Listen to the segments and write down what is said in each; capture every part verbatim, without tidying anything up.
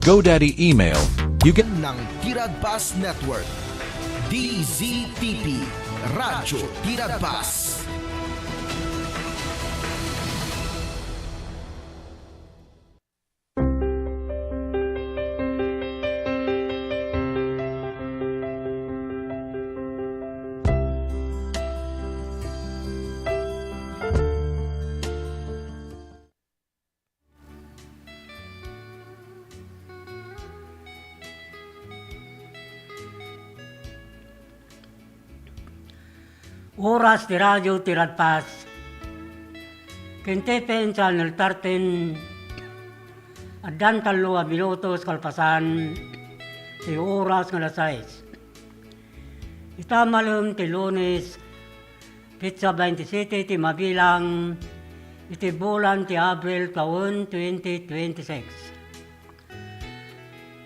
GoDaddy email. You can ng Tiradpas Network. D Z T P, Radyo Tiradpas. Oras ti Radyo Tiradpas. Ken T P N Channel thirteen, addan tallo a minutos kalpasan ti oras nga alas sais. Ita malem ti Lunes, petsa twenty-seven ti mabilang iti bulan ti Abril taon twenty twenty-six.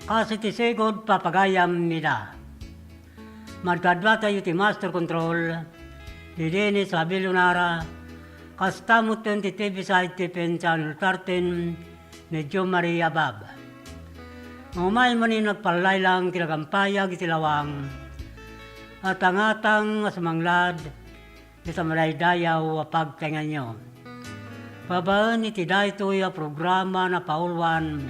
Kas iti sigud, papagayam ida. Madkaduatayo ti Master Control, ni Dennis Abelonara, kasta met ti T V side ti P N Channel thirteen, ni Jo Maria Bab. Umay manen agpallaylang ti nagampayag iti lawang, a tangatang a sumanglad ita madaydayaw a pagtaenganyo. Babaen iti daytoy a programa, napauluan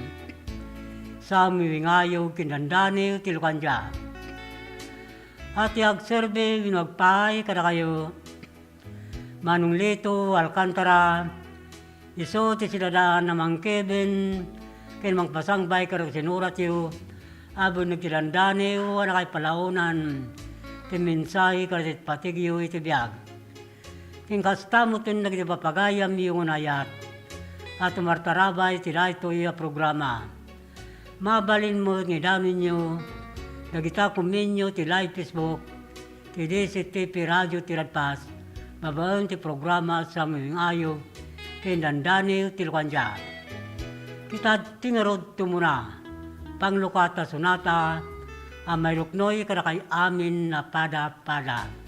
Samuel Ngayog ken Dandaniw ti Lukandia. A ti agserbi wenno agpaay kadakayo, Manong Lito Alcantara, isu ti sinadaan a mangkeben ken mangpasangbay kadagiti sinuratyo a benneg ti Dandaniw a nakaipalaonan ti mensahe kadagiti patigyo iti biag. Ken kasta met dagiti papagayamyo nga naayat a tumartarabay iti daytoy a programa. Mabalin met nga idamenyo dagita komenyo ti live Facebook ti D Z T P Radio Tiradpas babaen ti programa Samuel Ngayog ken Dandaniw ti Lukandia. Kita ti ngarud tumuna, panglukat a sonata a mairuknoy kadakay amin a pada-pada.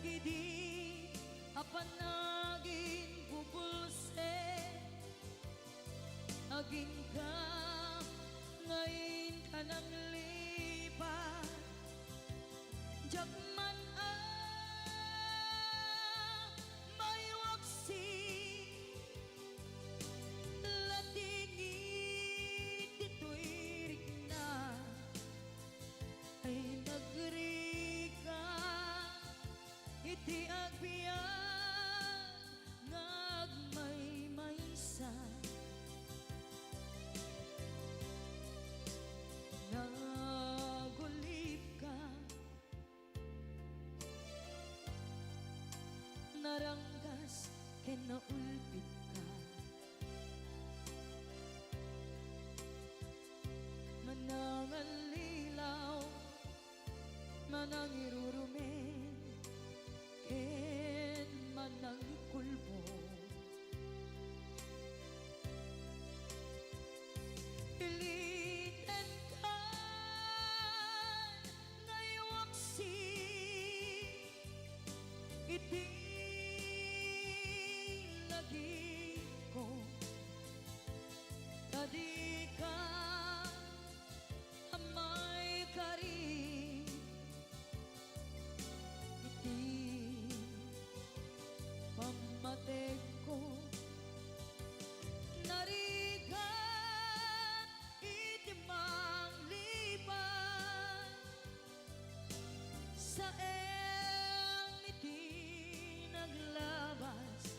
Idi a panaginbubulsek, agingga nga inka nanglipat. Diak man a maiwaksi, ladingit ditoy rikna. Ay nagrigat iti agbiag nga agmaymaysa. Nagulipka, naranggas ken naulpitka. Manangallilaw, manangirurumen, ken manangikulbod. Ilitenkan nga iwaksi iti lagipko, ta dika a maikari iti pammategko. Narigat iti manglipat, saem iti naglabas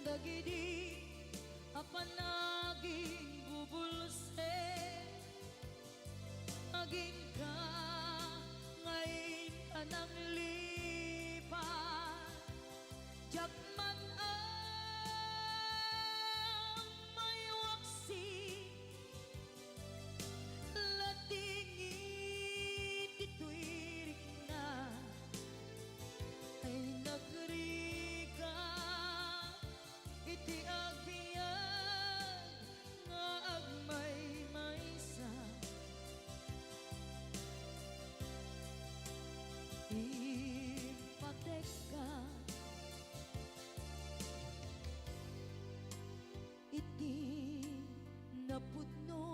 dagidi a panaginbubulsek. Agingga nga inka nanglipat, diak man a maiwaksi, ladingit ditoy rikna. Ay nagrigat iti agbiag nga agmaymaysa. Impatekka iti napudno,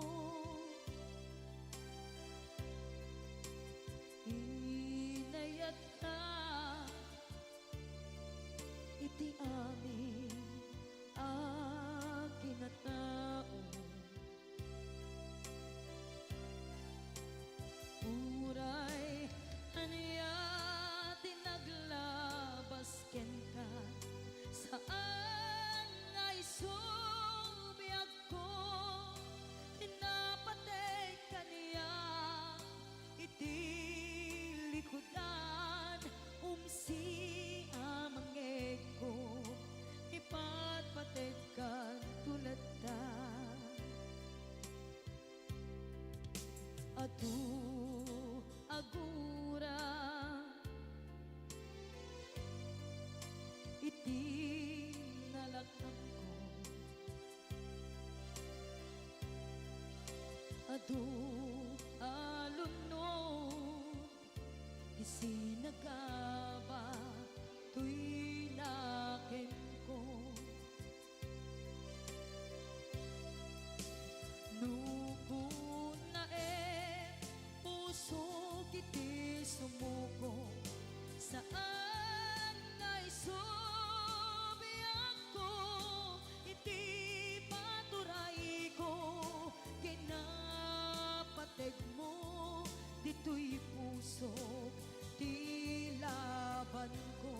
inayatka iti amin a kinatao. Uray ania ti naglabas kenka, saan nga isu biagko, pinapateg kaniak iti likudan, umsi a mangngegko, ipatpategkanto latta. Adu a gura iti nalak-amko. Adu a lunod ti sinagaba toy nakemko. No kunnaem, pusok iti sumuko, saan nga isu biagko iti paturayko, kinapategmo ditoy pusok ti labanko.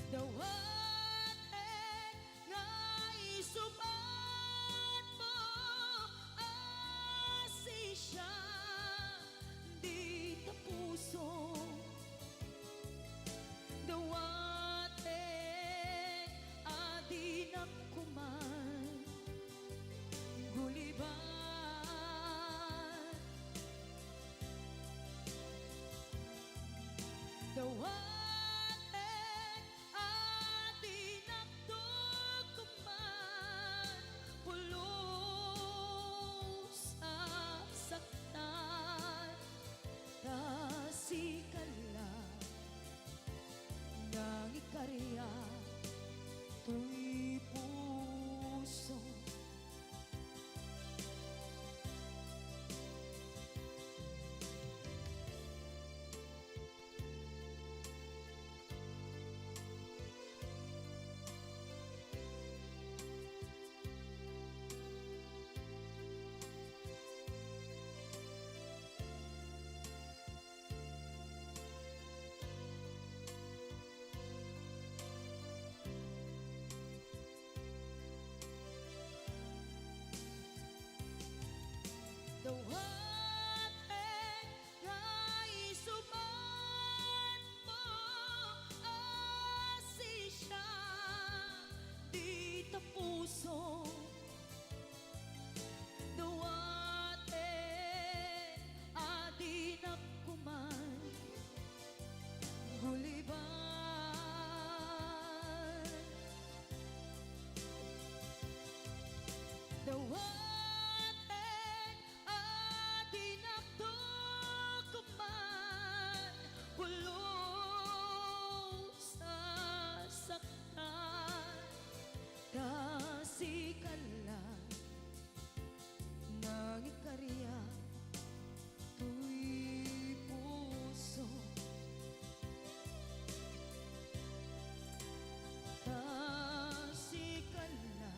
Dawatek nga isubatmo a sisiak dita puso. Dawatek a dinak koma gulibat. Dawatek a dinakdok man, pulos a saktan, ta sika la nangikariak toy puso. Ta sika la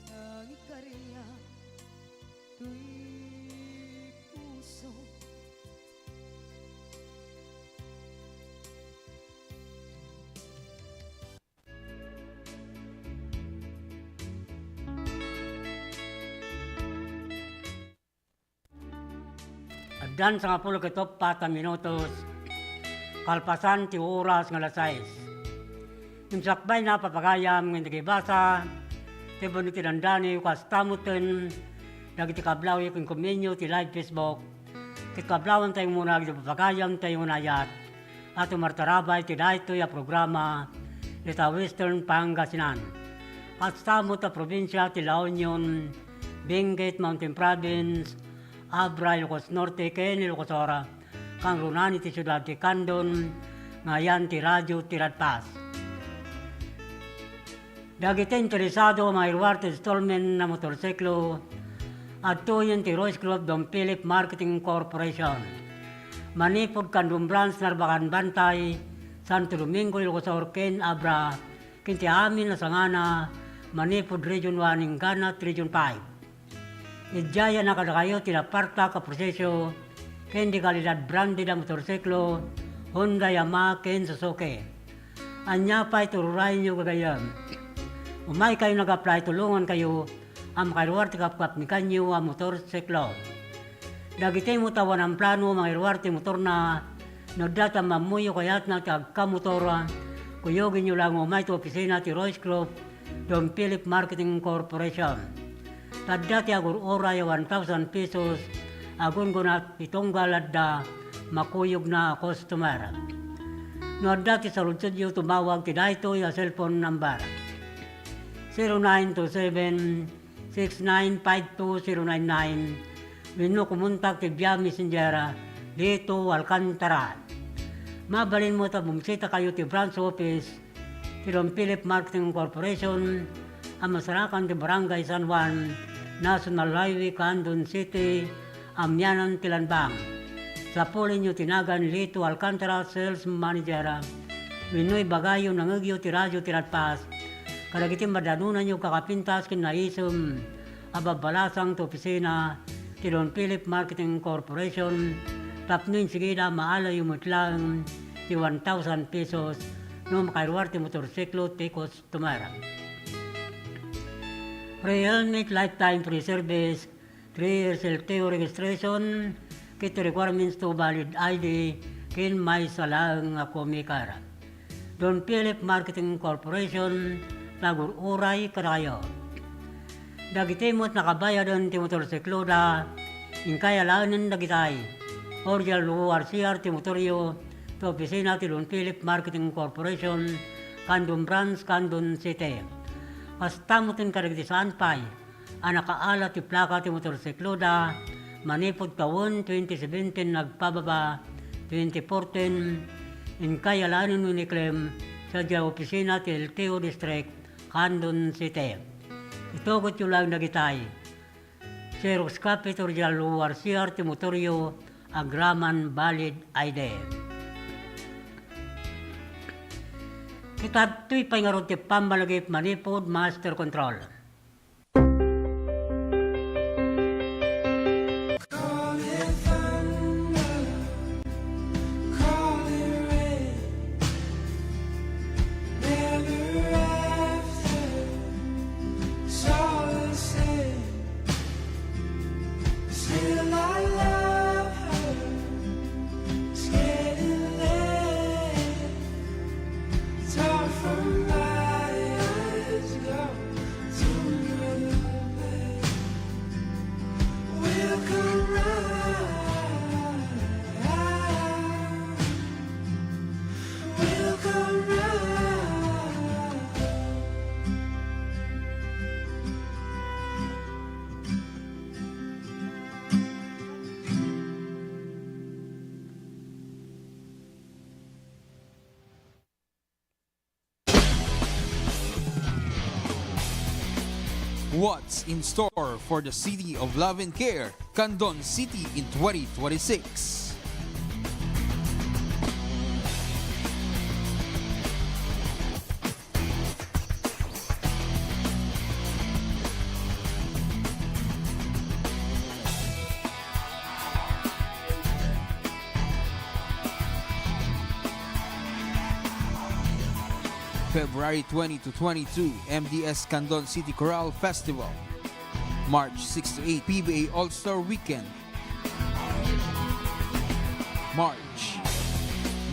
nangikariak toy puso. Addan sangapulo ket uppat a minutos kalpasan ti oras nga alas sais. Ngem sakbay na, papagayam nga dagiti basa ti buni ti dandani, kasta metten dagiti kablaaw ken kumenyo ti live Facebook. Ket kablaawantayo muna dagiti papagayamtayo nga naayat a tumartarabay ti daytoy a programa dita Western Pangasinan. Kasta met a probinsia ti La Union, Benguet Mountain Province, Abra, Ilocos Norte, ken Ilocos Sur, kangrunaan iti siudad ti Candon, nga ayan ti Radio Tiradpas. Dagiti interesado a mangiruar ti installment a motorsiklo, adtoyen ti Royce Group Don Philip Marketing Corporation. Manipud Candon Branch, Narbacan Bantay, Santo Domingo, Ilocos Sur, ken Abra, ken ti amin a sangana, manipud Region one inggana ti Region five. Idiay a kadakayo ti napartak a proseso ken di kalidad branded a motorsiklo, Honda, Yamaha, ken Suzuki. Ania pay ti ururayenyo, gagayyem? Umaykayo nag-apply, tulongankayo a makaruar ti kapkapnikanyo a motorsiklo. Dagiti met a awan plano a mangiruar ti motorna, no adda ti ammammoyo kayatna ti agkamotor, kuyogenyo laeng umay ti opisina ti Royce Group, Don Philip Marketing Corporation. Ta adda ti agur-uray a one thousand pesos a gunggona ti tunggal adda makuyogna a customer. No adda ti saludsodyo, tumawag ti daytoy a cellphone number: zero nine two seven, six nine five two zero nine nine, wenno kumontak ti via Messenger, Lito Alcantara. Mabalin met a bumisitakayo ti branch office ti Don Philip Marketing Corporation a masarakan ti Barangay San Juan, National Highway, Candon City, amianan ti landmark. Sapulenyo ti nagan Lito Alcantara, Sales Manager, wenno ibagayo, nangngegyo ti Radio Tiradpas kadagiti madanonanyo kakapintas ken naisem a babbalasang ti opisina ti Don Philip Marketing Corporation tapno insigida, maalayo met laeng ti one thousand pesos no makaruar ti motorsiklo ti customer. Free helmet, lifetime free service, three years L T O registration, ket requirements to valid I D, ken maysa laeng a co-maker. Don Philip Marketing Corporation, nagur-uray kadakayo. Dagiti met nakabayaden ti motorsikloda, inkay alaenen dagitay: original O R C R ti motoryo, ti opisina ti Don Philip Marketing Corporation, Candon Branch, Candon City. Kasta met kadagiti saan pay a nakaala ti plaka ti motorsikloda manipud tawen twenty seventeen agpababa twenty fourteen, inkay alaenen wenno i-claim sadiay opisina ti L T O District, Candon City. Itugotyo laeng dagitay: xerox copy ti original O R C R ti motoryo, agraman valid I D. Ket adtoy pay ngarud ti pammalagip manipud master control. What's in store for the City of Love and Care, Candon City in twenty twenty-six? February twenty to twenty-two, M D S Candon City Chorale Festival. March six to eight, P B A All-Star Weekend. March,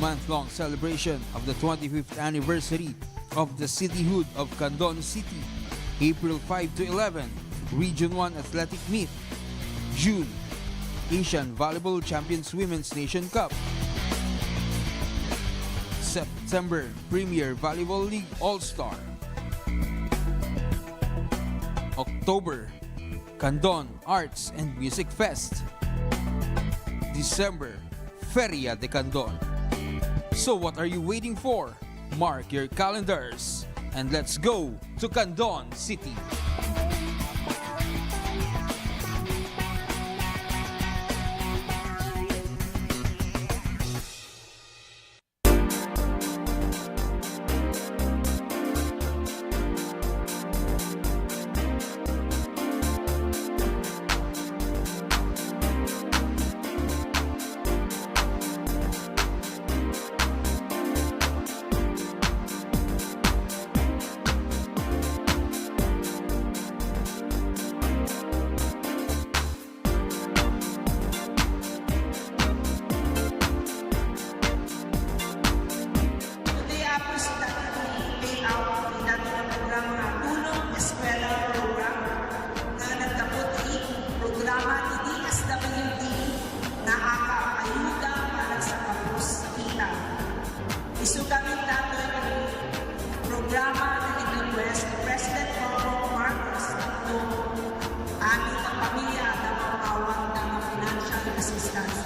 month-long celebration of the twenty-fifth anniversary of the cityhood of Candon City. April five to eleven, Region one Athletic Meet. June, Asian Volleyball Champions Women's Nation Cup. September, Premier Volleyball League All-Star. October, Candon Arts and Music Fest. December, Feria de Candon. So what are you waiting for? Mark your calendars and let's go to Candon City. Today, Apo, sika ti layout ti dati nga programa nga Tulong Eskwela Program nga naggapu ti programa ti D S W D nga AKAP, Ayuda para sa Kapos sa Kita. Isu gamin datoy ti programa nga in-request ni President Bongbong Marcos Aquino, amin a pamilya adda maawat nga financial assistance.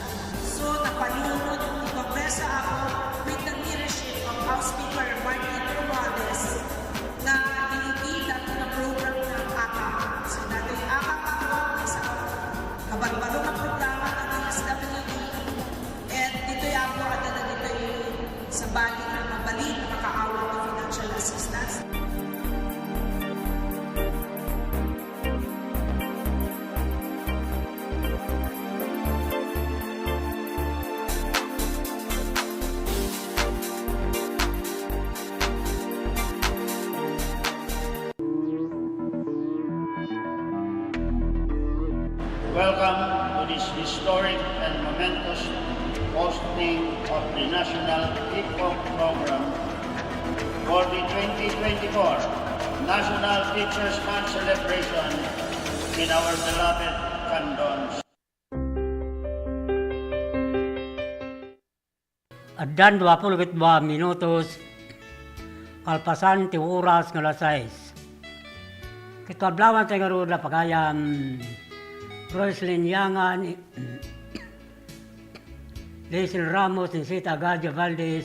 So, napanunot ti Kongreso, Apo, with the leadership of House Speaker Martin Romualdez, nga inikita ti program nga AKAP. So, datoy AKAP, Apo, isa ka kabarbaro nga programa ti D S W D. And ditoy, Apo, adda dagitoy sabali nga mabalin nga makaawat ti financial assistance. Welcome to this historic and momentous posting of the National Kickoff Program for the twenty twenty-four National Teachers' Month celebration in our beloved Candon. Addan dua pulo ket dua minutos kalpasan ti oras nga alas sais. Ket kablawanta ngarud a pagayam, Roslyn Yangan, Liesel Ramos, ni Sita Agadio Valdez,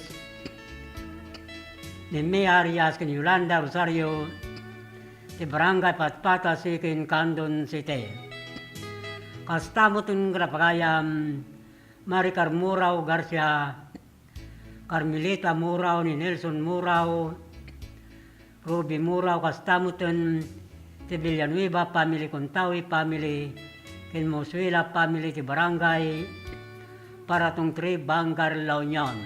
ni Mia Arias, ken Yolanda Rosario, ti Barangay Patpata, Siquijor, Candon City. Kasta met ti pagayam, Maricar Murao Garcia, Carmelita Murao, ni Nelson Murao, Ruby Murao, kasta met ti Villanueva family, Contawi family, ken Mosuela family ti Barangay Paratong three, Vanguard, La Union.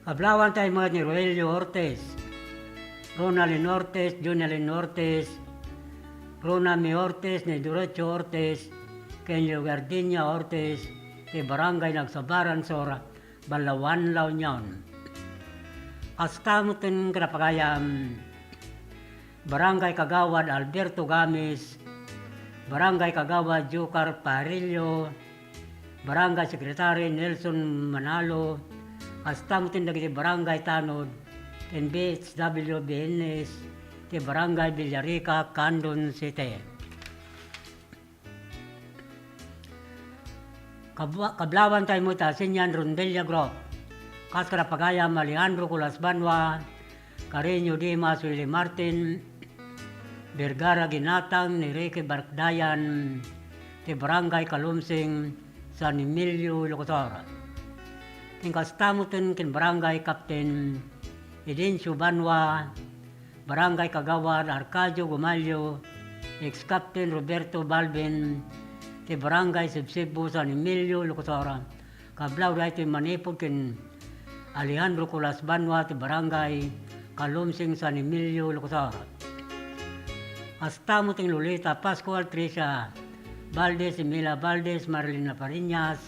Kablawanta met ni Roelio Ortiz, Ronaldin Ortiz, Jonalyn Ortiz, Ronami Ortiz, ni Duretso Ortiz, ken Leogardinia Ortiz, ti Barangay Nagsabaran Sur, Balaoan, La Union. Kasta met ti pagayam, Barangay Kagawad Alberto Gamis, Barangay Kagawad Jocar Parillo, Barangay Secretary Nelson Manalo, kasta met dagiti barangay tanod ken B H W B N S ti Barangay Villarica, Candon City. Kabla-, kablawanta met ti Asinian Rondelia Group, kas kadagiti pagayam Alejandro Colas Banua, Carreño Dimas, Willie Martin, Vergara Ginatang, ni Ricky Barkdayan, ti Barangay Kalumsing, San Emilio, Ilocos Sur. Ken kasta metten ken Barangay Captain Edencio Banwa, Barangay Kagawad Arcadio Gumalio, ex-Captain Roberto Balbin, ti Barangay Sibsibbo, San Emilio, Ilocos Sur. Kablaw daytoy manipud ken Alejandro Colas Banwa ti Barangay Kalumsing, San Emilio, Ilocos Sur. Kasta met ni Lolita Pascual, Tricia Valdez, Emila Valdez, Marilyn Lapariñas,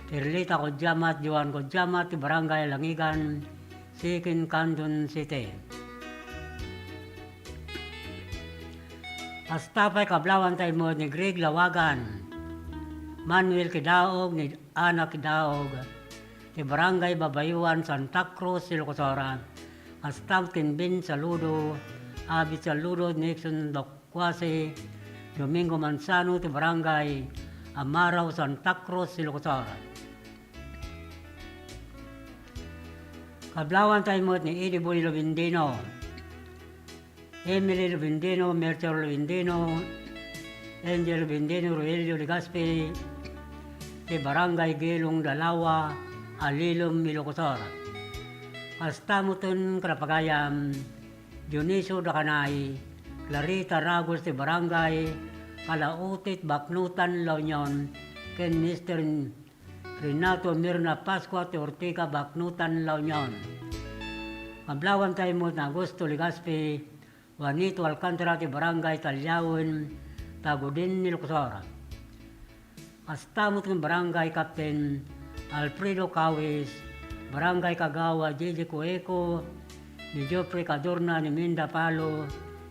Perlita Codiamat, Joan Codiamat ti Barangay Langigan, Siquijor, Candon City. Kasta pay kablawantay met ni Greg Lawagan, Manuel Kidaog, ni Ana Kidaog, ti Barangay Babayuan, Santa Cruz, Ilocos Sur. Kasta met ken Ben Saludo, Abit Saludo, Nixon Locuace, Domingo Manzano, ti Barangay Amarao, Santa Cruz, Ilocos Sur. Kablawantay met ni Eddie Boy Lobendino, Emily Lobendino, Melchor Lobendino, Angel Lobendino, Rogelio Legaspi, ti Barangay Gelong Dalawa, Alilom, Ilocos Sur. Kasta metten kadapagayam, Dionisio Dacanay, Clarita Ragos ti Barangay Calautit, Baknotan, La Union, ken Mister Renato Mirna Pascua ti Ortiga, Baknotan, La Union. Kablawantay met ni Augusto Legaspi, Juanito Alcantara ti Barangay Taliaon, Tagudin, Ilocos Sur. Kasta met ken Barangay Captain Alfredo Cawis, Barangay Kagawad Gigi Cueco, ni Geoffrey Cadorna, ni Minda Palo,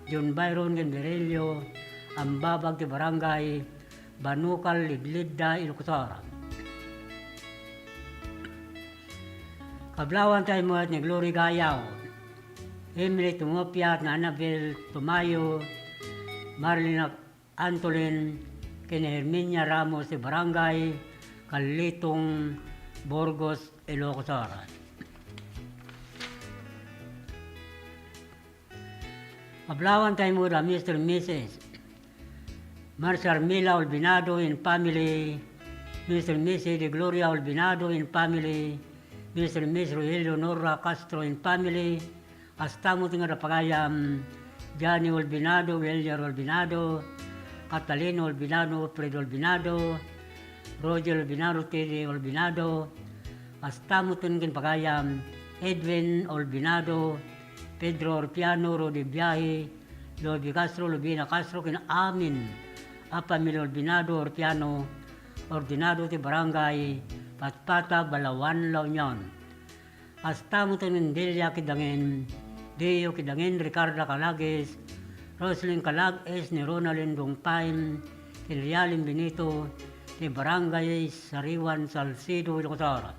John Byron ken Virilio, ambabag ti Barangay Banukal, Liblibda, Ilocos Sur. Kablawantay met ni Glory Gayaw, Emily Tumopia, Annabel Tumayo, Marlene Antolin, ken Herminia Ramos ti Barangay Kalitong, Burgos, Ilocos Sur. Kablawantay met a Mister and Missus Marcia Armila Olvinado and family, Mister and Missus De Gloria Olvinado and family, Mister and Missus Rogelio Nora Castro and family, kasta met nga adda pagayam, Johnny Olvinado, William Olvinado, Catalino Olvinado, Fred Olvinado, Roger Olvinado, Teddy Olvinado, kasta met ken pagayam, Edwin Olvinado, Pedro Orpiano, Rudy Biahe, Lobi Castro, Lubina Castro, ken amin a pamilya Olvinado, Orpiano, ordinado ti Barangay Patpata, Balaoan, La Union. Kasta met ni Delia Kidangen, Deo Kidangen, Ricarda Calagues, Roslyn Calagues, ni Ronaldin Dongpain, ken Realin Benito, ti Barangay Sariwan, Salcedo, Ilocos Sur.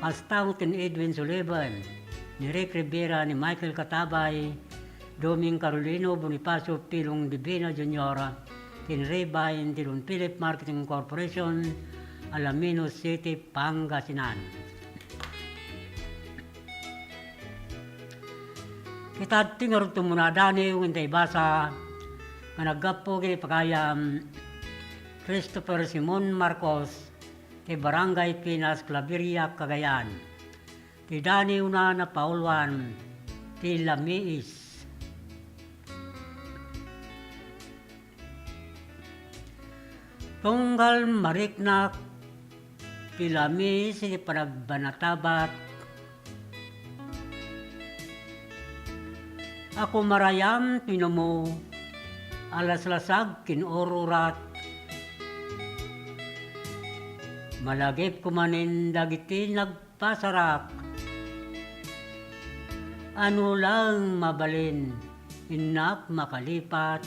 Kasta met ni Edwin Sullivan, ni Rick Rivera, ni Michael Katabay, Doming Carolino, Bonifacio Pilong Divina Junior, ken Ray Bain ti Don Philip Marketing Corporation, Alaminos City, Pangasinan. Ket adtoy ngarud ti umuna a daniw nga inta ibasa nga naggapu ken ni pagayam Christopher Simon Marcos ti Barangay Pinas, Claveria, Cagayan. Ti daniwna napauluan ti lamiis. Tunggal mariknak ti lamiis iti panagbanatabat, a kumarayam ti numo a laslasag ken ururat. Malagipko manen dagiti nag- pasarak. Ano laeng mabalin, innak makalipat.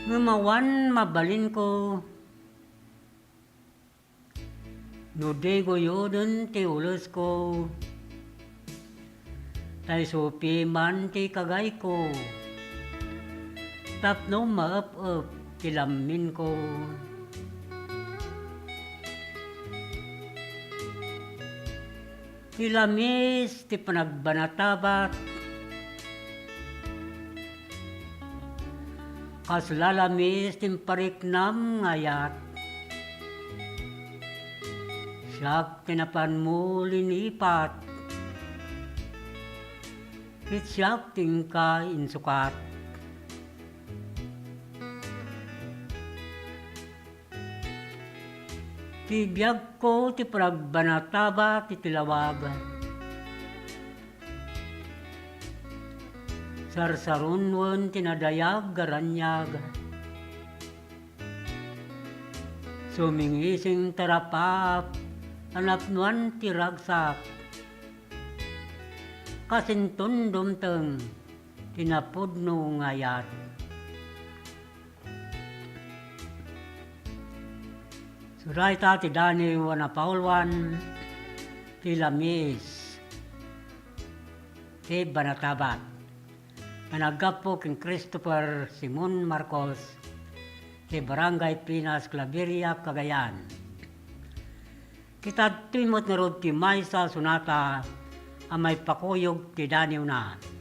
Ngem awan mabalinko no di guyoden ti ulesko. Ta isu piman ti kagayko tapno maep-ep ti lamminko. Ti lamis ti panagbanatabat, kasla lamis ti impariknam nga ayat. Siak ti napanmo linipat, ket siak ti inka insukat. Ti biagko ti panagbanatabat iti lawag. Sarsarunuen ti nadayag a raniag. Sumingising tarapaap a napnoan ti ragsak. Kasinton dumteng ti napudno nga ayat. Surayta ti Daniw a napauluan ti lamis ti banatabat nga naggapu ken Christopher Simon Marcos ti Barangay Pinas, Claveria, Cagayan. Kitadtoy met ngarud ti maysa a sonata a maipakuyog ti daniwna.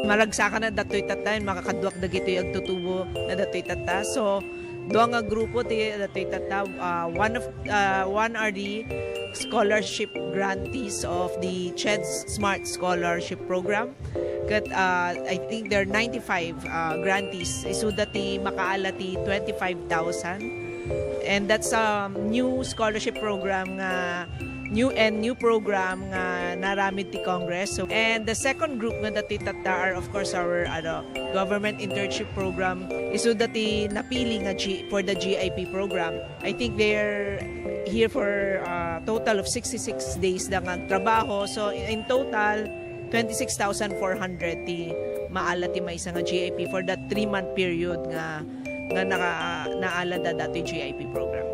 Maragsakan na datoy tatta, makakaduak dagitoy agtutubo na datoy tatta. So, dua nga grupo ti datoy tatta. Uh, one of uh, one are the scholarship grantees of the CHED's Smart Scholarship Program. Ket uh, I think there are ninety-five uh, grantees. Isuda ti makaala ti twenty-five thousand. And that's a new scholarship program nga new and new program nga naramid ti Congress. So, and the second group nga dati tatta are, of course, our ano, government internship program. Isu dati napili nga G, for the G I P program. I think they're here for a total of sixty-six days da nga trabaho. So, in total, twenty-six thousand four hundred ti maala ti maysa nga G I P for that three-month period nga nga naka, naalada dati G I P program.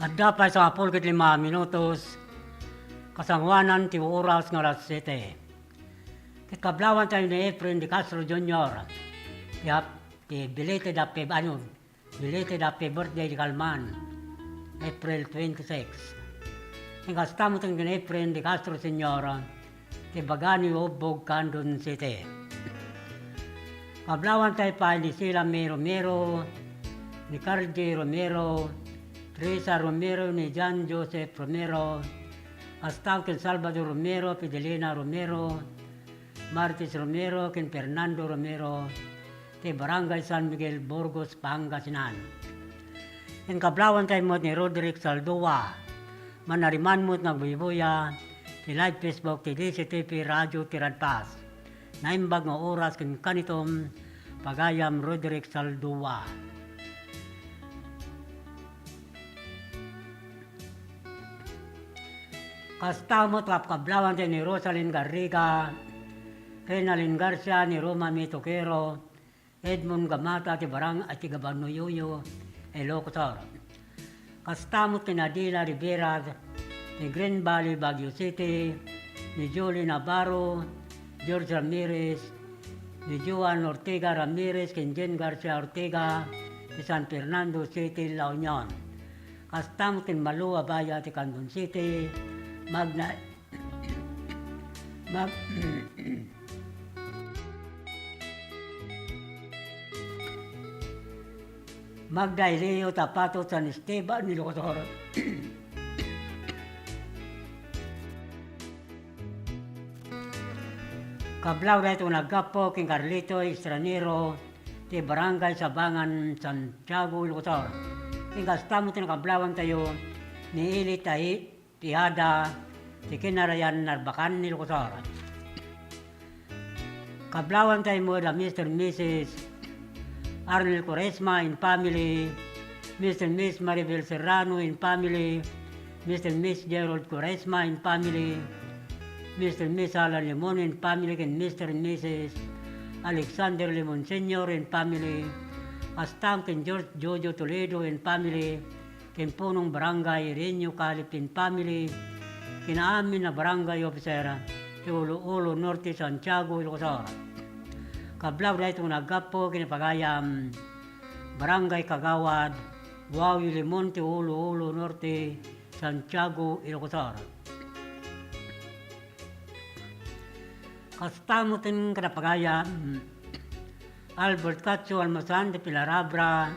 Adda pay sangapulo ket lima minutos, kasangoanan ti oras nga alas siete. Ket kablaawantayo ni Efren de Castro Junior, ti hap-, ti belated happy, ano, belated happy birthday di Kalman, April twenty-six. Ken kasta met ken Efren de Castro Senior, ti baga ni Ubbog, Candon City. Kablawanta pay ni Sila May Romero, ni Cardi Romero, Teresa Romero, ni John Joseph Romero, kasta ken Salvador Romero, Fidelina Romero, Martis Romero, ken Fernando Romero, ti Barangay San Miguel, Burgos, Pangasinan. Ken kablawanta met ni Roderick Saldua, manariman met nga agbuybuya ti live Facebook ti D C T P Radio Tiradpas. Naimbag nga oras ken kanitom, pagayam Roderick Saldua. Kasta met ti kablawanta ni Rosalyn Garriga, Renalyn Garcia, ni Roma Mitoquero, Edmond Gamata ti barang-, ti Gabanoyoyo, Ilocos Sur. Kasta met ken Adela Rivera, ti Green Valley, Baguio City, ni Julie Navarro, George Ramirez, ni Joan Ortega Ramirez, ken Jen Garcia Ortega, ti San Fernando City, La Union. Kasta met ken Malu Abaya ti Candon City, Magna-, Mag-, Magdaileo Tapato, San Esteban, Ilocos Sur. Kablaw daytoy nga aggapu ken Carlito Estranero ti Barangay Sabangan, Santiago, Ilocos Sur. Ken kasta met ti nakablawantayo ni Eli Tahi-, Tejada ti Kinarayan, Narbacan, Ilocos Sur. Kablawantay met da Mister and Missus Arnel Cuaresma and family, Mister and Miss Maribel Serrano and family, Mister and Miss Gerald Cuaresma and family, Mister and Miss Alan Limon and family, ken Mister and Missus Alexander Limon Senior and family, kasta met ken George Jojo Toledo and family, ken punong barangay Renyo Calipin family, ken amin a barangay officer ti Ulu-Ulu Norte, Santiago, Ilocos Sur. Kablaw daytoy nga aggapu ken pagayam, Barangay Kagawad, Wawi Limon ti Ulu-Ulu Norte, Santiago, Ilocos Sur. Kasta met ken kada pagayam, Albert Cacho Almasan ti Pilar Abra,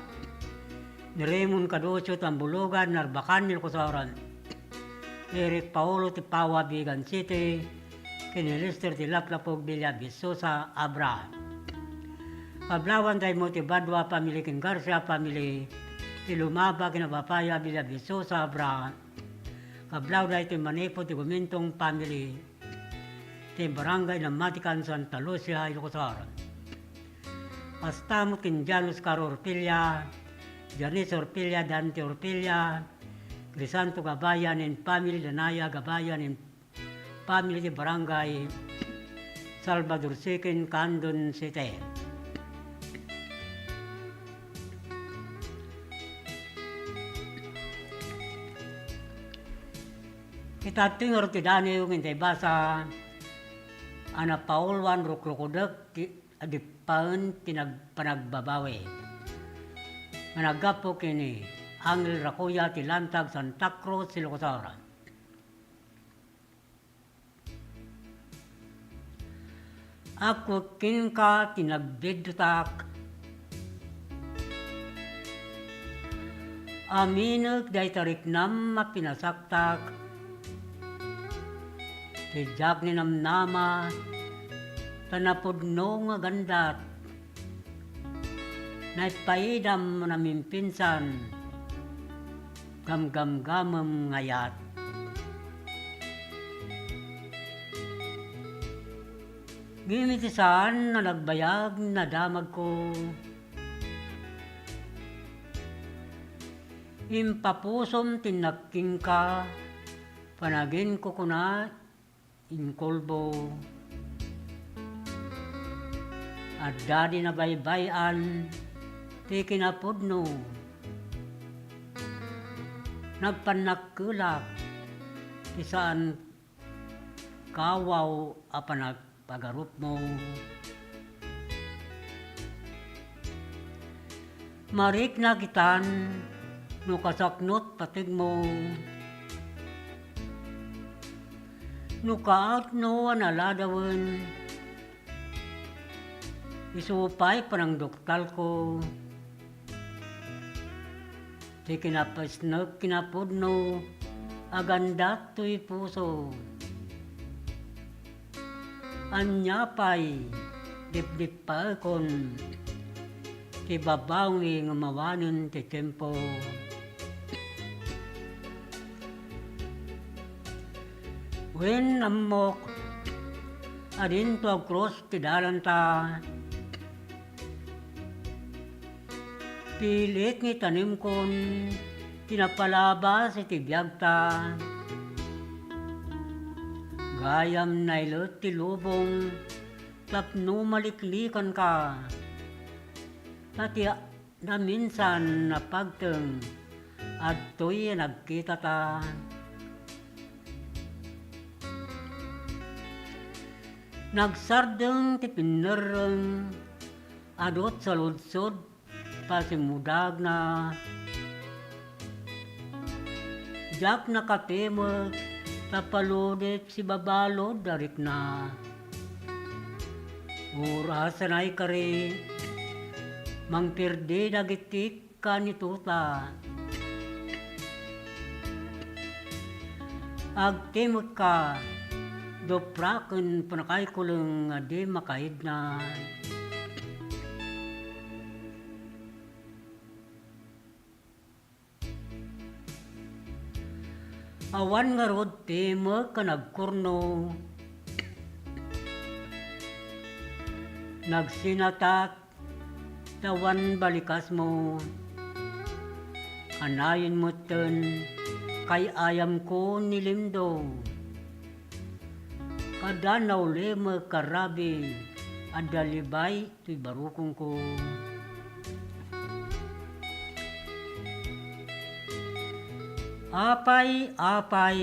ni Raymond Cadocio ti Ambulugan, Narbacan, Ilocos Sur, Eric Paolo ti Paua, Vigan City, ken ni Lester ti Laplapog, Villavicosa, Abra. Kablawantay met ti Badua family ken Garcia family, ti Lumaba ken Apapaya, Villavicosa, Abra. Kablaw daytoy manipud ti Gumentong family, ti Barangay Namatican, Santa Lucia, Ilocos Sur. Kasta met ken Jan Oscar Orpilla, Janice Orpilla, Dante Orpilla, Crisanto Gabayan and family, Danaya Gabayan and family, ti Barangay Salvador Second, Candon City. Ita ti ngarud ti Daniel nga intay basa a napauluan rukrukudek ti adipaen ti nag-, panagbabawi. Nga naggapu ken ni Angel Rakuya ti Lantag, Santa Cruz, Ilocos Sur. Agkutkotko kenka ti nagbidduttak. Aminek dayta riknam a pinasaktak. Ti diak ninamnama, ta napudno nga gandat. Naippaidam a namimpinsan, gamgamgamem nga ayat. Ngem iti saan a nagbayag nadamagko, impapusom ti nakkinka, panaginko kuna, inkulbo. Adda di nabaybay-an ti kinapudno. Nagpannakkelak ti saan kawaw a panagpagarupmo. Mariknak itan no kasaknot pategmo. No kaano a naladawen, isu pay panangduktalko ti kinapasnek kinapudno a gandat toy puso. Ania pay, dipdippaekon ti babawi nga mawanen ti tiempo. Wen, ammok a dinto agkrus ti dalanta. Pilit nga itanemkon ti napalabas iti biagta. Gayam nailet ti lubong tapno maliklikanka. Ta ti naminsan a pagteng, adtoy a nagkitata. Nagsardeng ti pinnerreng, adu ti saludsod, pasimudagna. Diak nakatimek ta paludip ti babalud a rikna. Oras a naikari, mangperdi dagiti kanituta. Agtimekka, dupraken panakaikuleng a di makaidna. Awan ngarud timek a nagkurno. Nagsinatak ta awan balikasmo. Kanayon metten, kay-ayamko ni Lindo. Kada naulimek a rabi, adda libay toy barukongko. Apay, apay,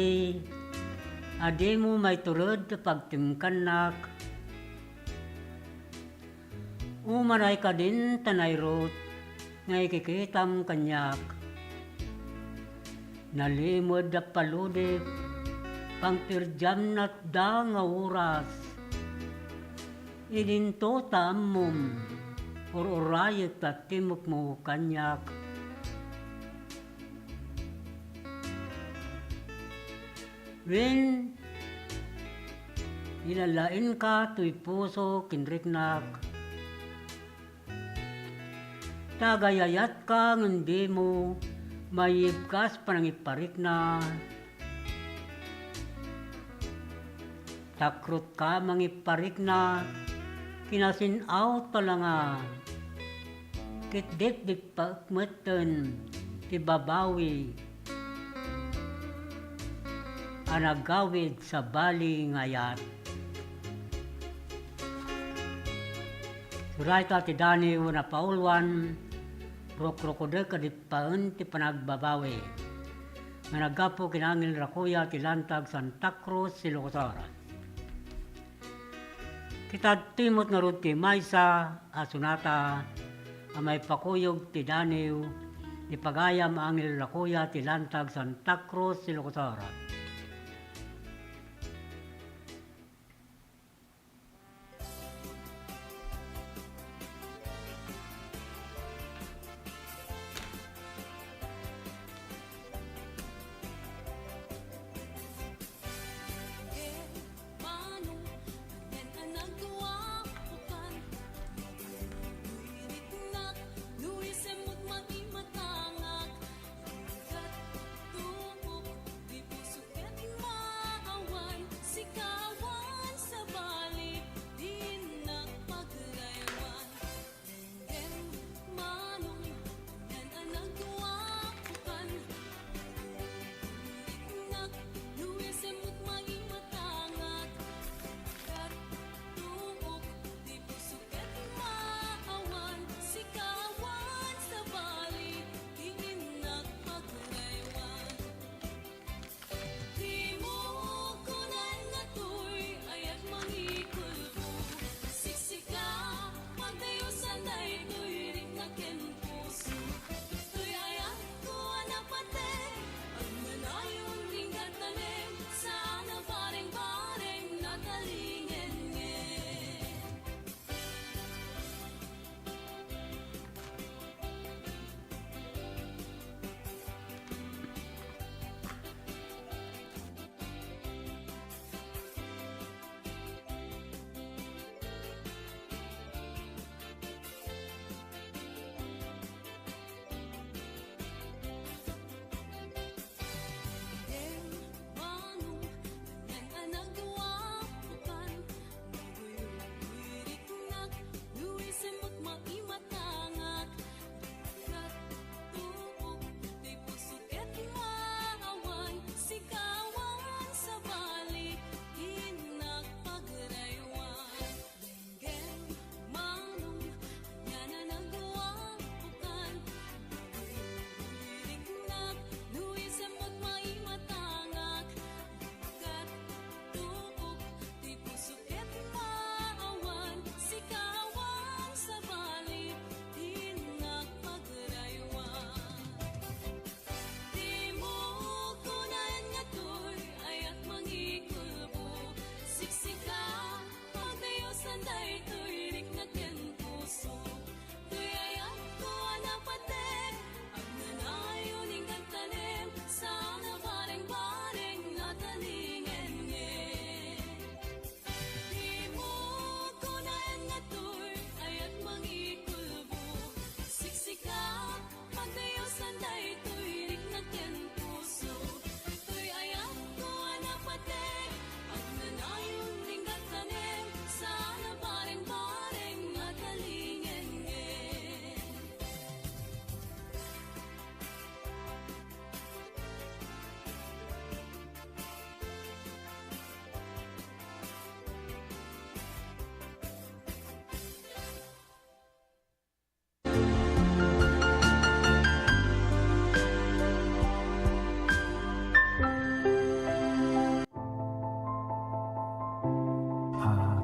a dimo maitured a pagtimkannak. Umanay kadin ta nairut nga ikikitam kaniak. Nalimed a paludip, pangperdiam natda nga oras. Idinto ta ammom, ur-urayek ta timekmo kaniak. Wen, ilalaenka toy puso ken riknak. Ta agayatka ngem dimo maibkas panangiparikna. Takrutka mangiparikna, kinasin-aw ta langa. Ket dipdippaek metten ti babawi a nagawid sabali nga ayat. Dayta ti daniw a napauluan, rukrukodek a dippaen ti panagbabawi nga naggapu ken Angel Rakuya ti Lantag Santa Cruz, Ilocos Sur. Ket adtoy met ngarud ti maysa a sonata a maipakuyog ti daniw ni pagayam Angel Rakuya ti Lantag Santa Cruz, Ilocos Sur. Manong, anian a nagduapukan, no iriknak, no isemmet, maimatangak, kat tukok, di pusok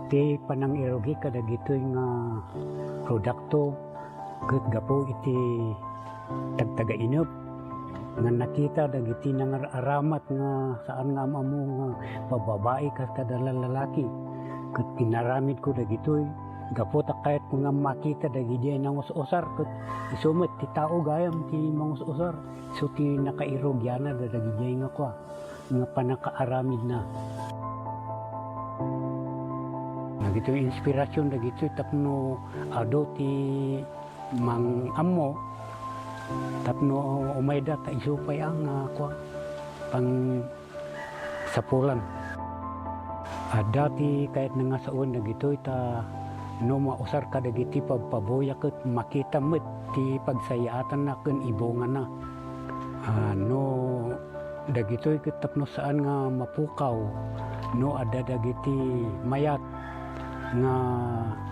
Ti panangirugi kadagitoy nga produkto ket gapu iti tagtagainep nga nakita dagiti nangar-aramat nga saan nga am-ammo nga babbabai kas kada lalaki. Ket inaramidko dagitoy gapu ta kayatko nga makita dagidiay nangus-usar ket isu met ti tao gayam ti mangus-usar. Isu ti nakairugianna dagiti nga kua, nga pannakaaramidna. Dagitoy inspirasyon dagitoy tapno adu ti mang-ammo tapno umayda ta isu pay a nga kua, pang sapulan. Adda ti kayatna nga sawen dagitoy ta no mausar kadagiti pabpabuya ket makita met ti pagsayaatanna ken ibungana. Ah, no dagitoy ket tapno saan nga mapukaw, no adda dagiti mayat nga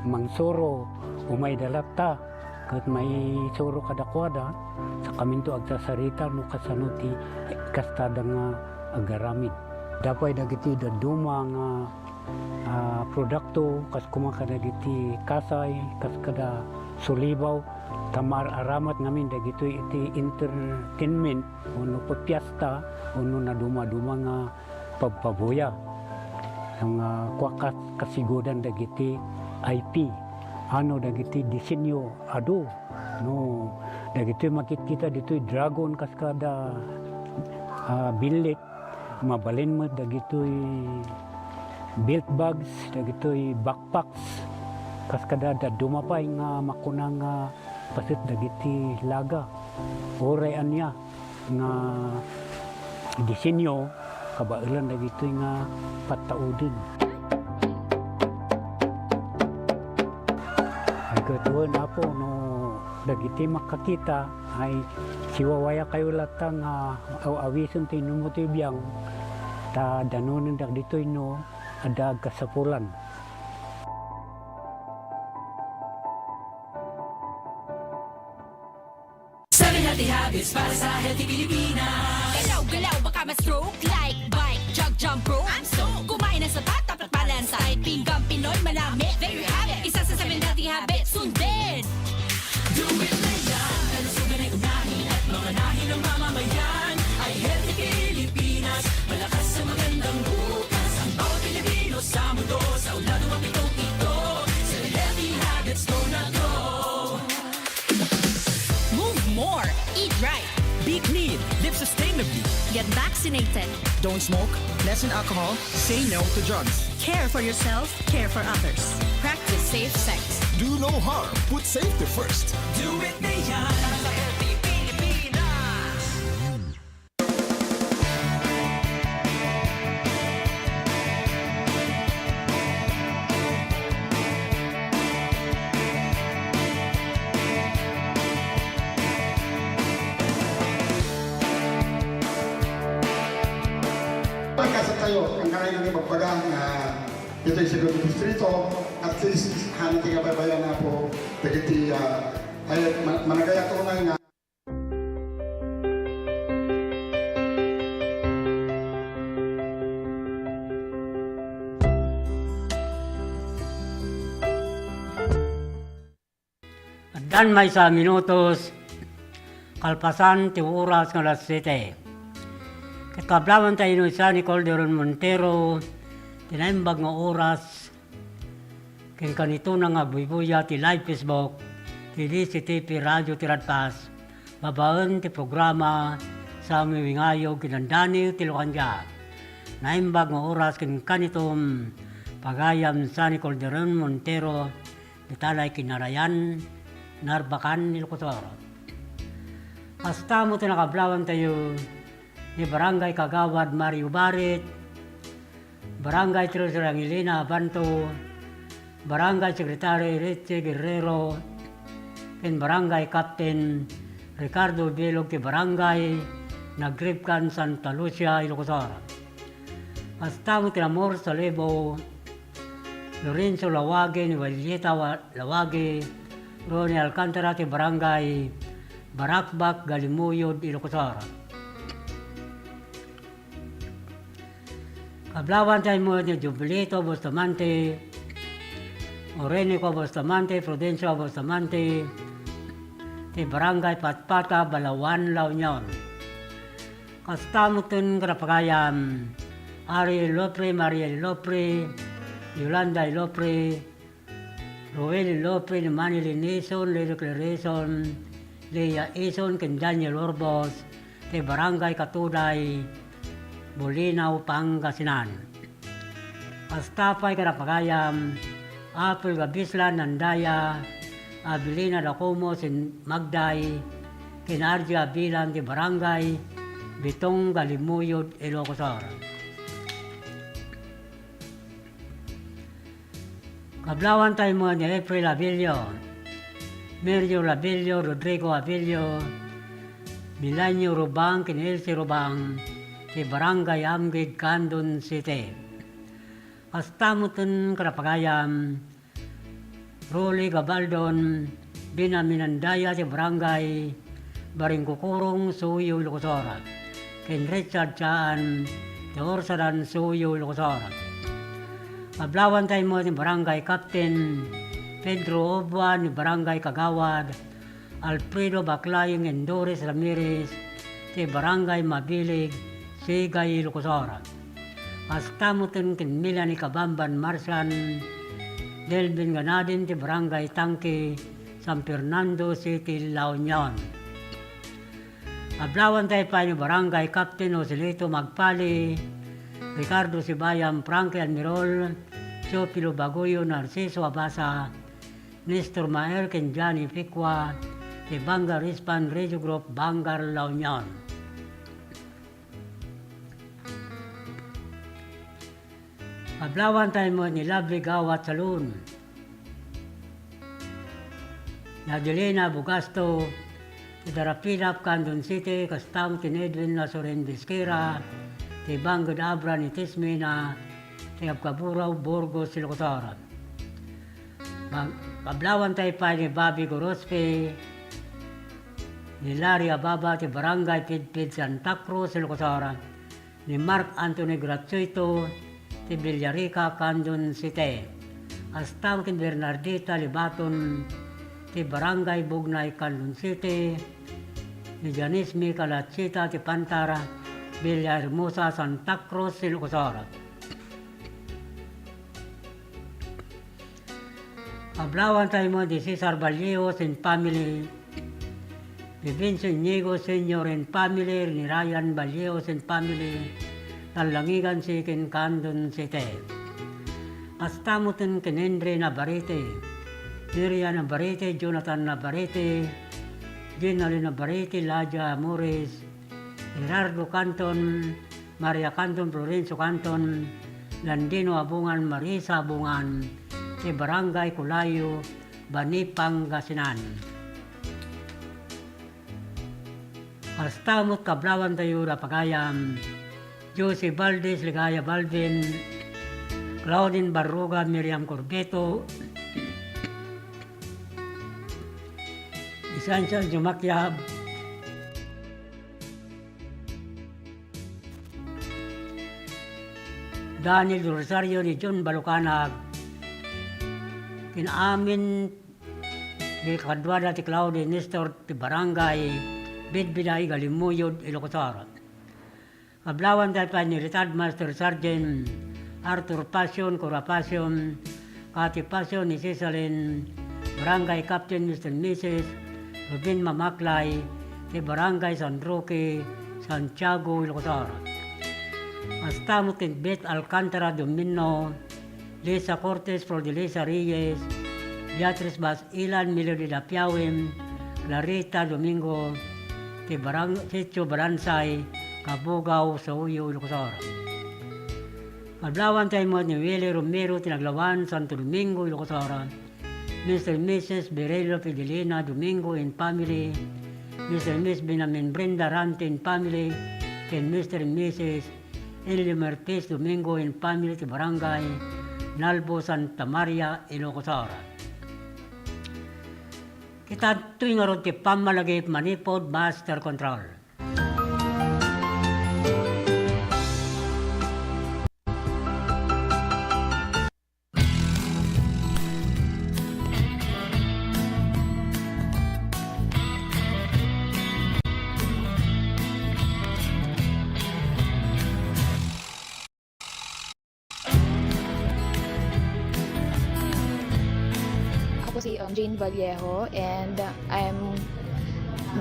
mangsuro, umayda latta ket maisuro kadakuada, sakaminto agsasarita no kasano ti kastada nga agaramid. Adda pay dagiti dadduma nga, ah, produkto, kas koma kadagiti kasay, kas kada sulibaw, ta maar-aramat ngamin dagitoy iti entertainment, wenno piesta, wenno nadumaduma nga pabpabuya. Nga kua kas-, kasigudan dagiti I P. Ano dagiti disenyo adu. No, dagitoy makitkita ditoy dragon kas kada, ah, billit. Mabalin met dagitoy belt bags, dagitoy backpacks. Kas kada dadduma pay nga makuna nga paset dagiti laga. Uray ania nga disenyo, kabaelan dagitoy nga pattauden. Ay, ket wen, Apo, no dagiti makakita, ay, siwawayakayo latta nga aw-awisen ti inummo ti biang, ta danonen dagitoy no adda agkasapulan. Seven healthy habits para sa healthy Pilipinas. Galaw-galaw, baka ma-stroke. Like, bike, jog, jump rope. I'm so. Kumain ng sapat, dapat balansay. Pinggang Pinoy, manami. There you have it. Isa sa seven healthy habits. Sundin. Do it na yan. Kalusugan ay unahin at mamanahin ng mamamayan. Ay healthy Pilipinas. Malakas sa magandang bukas. Ang bawat Pilipino sa mundo. Sa ulado mapitong ito. Seven healthy habits, go na go. Move more. Eat right. Be clean. Live sustainably. Get vaccinated. Don't smoke. Lessen alcohol. Say no to drugs. Care for yourself. Care for others. Practice safe sex. Do no harm. Put safety first. Do it na yan. Para sa healthy Pilipinas. Pagkasat tayo, ang kanayon ng ibagbaga nga dito sa segundo distrito, at least, hana ti kabaybayan na po, dagiti, ah, ay, ma-, managaya tunay nga Addan maysa a minutos kalpasan ti oras nga alas siete. Ket kablawanta, Inoy Sunny Calderon Montero, ti naimbag nga oras, ken kanitona nga agbuybuya ti live Facebook ti D C T P Radio ti Radpas, babaen ti programa Saomi Wingayo ken Dandani ti Lukandia. Naimbag nga oras ken kanitom, pagayam Sunny Calderon Montero, dita lay kinarayan, Narbacan, Ilocos Sur. Kasta met ti nakablawantayo, ni Barangay Kagawad Mario Barit, Barangay Treasurer Angelina Abanto, Barangay Secretary Richie Guerrero, ken Barangay Captain Ricardo Bilog ti Barangay Nagribkan, Santa Lucia, Ilocos Sur. Kasta met ti Amor Salibo, Lorenzo Lawagi, ni Julieta Wa-, Lawagi, Ronnie Alcantara ti Barangay Barakbak, Galimuyod, Ilocos Sur. Kablawantay met ni Jubilito Bustamante, Orenico Bustamante, Prudencio Bustamante, ti Barangay Patpata, Balaoan, La Union. Kasta metten kada pagayam, Ariel Lopre, Mariel Lopre, Yolanda Lopre, Roel Lopre, Manilyn Ison, Lily Claire Ison, Leia Ison, ken Daniel Urbos, ti Barangay Katuday, Bolinao, Pangasinan. Kasta pay kada pagayam, Apple Gabislan, Andaya, Abilina Dacomo, Sin Magday, ken Arjo Abilan ti Barangay Bitong, Galimuyod, Ilocos Sur. Kablawan tayo mo ni April Abilio, Mario Abilio, Rodrigo Abilio, Milanio Rubang, ken Elsie Rubang, ti Barangay Amgid, Candon City. Kasta metten kada pagayam, Rolly Gabaldon, Binaminandaya ti Barangay Baringkukurong, Suyo, Ilocos Sur, ken Richard Chaan ti Orsadan, Suyo, Ilocos Sur. Kablawan tayo mo ni Barangay Captain Pedro Obua, ni Barangay Kagawad Alfredo Baclayo, ken Doris Ramirez ti Barangay Mabilig, Sigay, Ilocos Sur. Kasta metten ken Melanie Kabamban Marsan, Delvin Ganadin ti Barangay Tangke, San Fernando City, La Union. Kablawan tayo pay ni Barangay Captain Joselito Magpali, Ricardo Sibayam, Frankie Almirol, Teofilo Baguyo, Narciso Abasa, Nestor Maer, ken Johnny Picua, ti Banga Rispan Radio Group, Bangar, La Union. Kablawan tayo mo ni Lovely Gawat Salon, ni Adelina Bugasto, ti Darapilap, Candon City, kasta met ken Edwin Lasoren Bisquera, ti Bangud Abra ni Tismina, ti Abkaburao, Burgos, Ilocos Sur. Mag-, kablawan tayo pay ni Bobby Gorospe, ni Larry Ababa, ti Barangay Pidpid, Santa Cruz, Ilocos Sur, ni Mark Anthony Gratuito, ti Villarica, Candon City. Kasta met ken Bernardita Libaton, ti Barangay Bugnay, Candon City, ni Janice Micalachita, ti Pantara, Villahermosa, Santa Cruz, Ilocos Sur. Kablawan tayo mo ni Cesar Vallejos and family, ni Vince Inigo Senior and family, ni Ryan Vallejos and family, Talangigan City, Candon City. Kasta metten ken Henry Navarrete, Miriam Navarrete, Jonathan Navarrete, Ginaline Navarrete, Ladia Morris, Gerardo Canton, Maria Canton, Florencio Canton, Landino Abungan, Marisa Abungan, ti Barangay Culayo, Bani, Pangasinan. Kasta met kablawan tayo da pagayam, Josie Valdez, Ligaya Balvin, Claudine Barruga, Miriam Corbeto, Isancian Jumakiab, Daniel Rosario ni John Balukanag, ken amin ti kaduada ti Claudio Nestor ti Barangay Bidbiday, Galimuyod, Ilocos Sur. Kablawan tayo pay ni Retired Master Sergeant Arthur Passion, Cora Passion, Cathy Passion, ni Cecilin, Barangay Captain Mister Missus Rubin Mamaklay, ti Barangay San Roque, Santiago, Ilocos Sur. Kasta met ken Beth Alcantara Domino, Lisa Cortez, Flor de Lisa Reyes, Beatriz Bas Ilan, Melody Dapiawin, Clarita Domingo, ti Barang-, Sitio Balansay, Kabugao, Sauyo, Ilocos Sur. Kablawan tayo mo ni Willie Romero, ti Naglawan, Santo Domingo, Ilocos Sur. Mister and Missus Birelio Fidelina Domingo and family, Mister and Missus Benjamin Brenda Rante and family, ken Mister and Missus Elio Mertis Domingo and family ti Barangay Nalbo, Santa Maria, Ilocos Sur. Kita toy ngarud ti pammalagip manipud Master Control. I'm Jane Vallejo, and I'm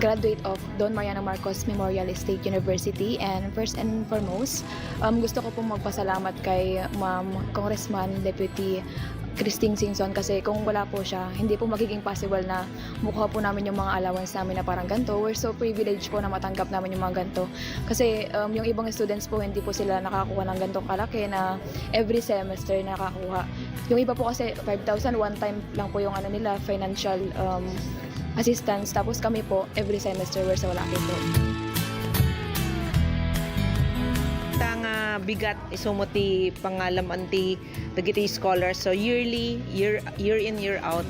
graduate of Don Mariano Marcos Memorial State University. And first and foremost, um, gusto ko pong magpasalamat kay Ma'am Congressman Deputy Christine Singson, kasi kung wala po siya, hindi po magiging possible na makuha po namin yung mga allowance namin na parang ganito. We're so privileged po na matanggap namin yung mga ganito. Kasi, um, yung ibang students po, hindi po sila nakakuha ng ganitong kalaki na every semester nakakuha. Yung iba po kasi, five thousand, one time lang po yung ano nila, financial, um, assistance. Tapos kami po, every semester, we're so lucky po. Ta nga bigat isu met ti pangalam-an ti dagiti scholars. So yearly, year, year in, year out,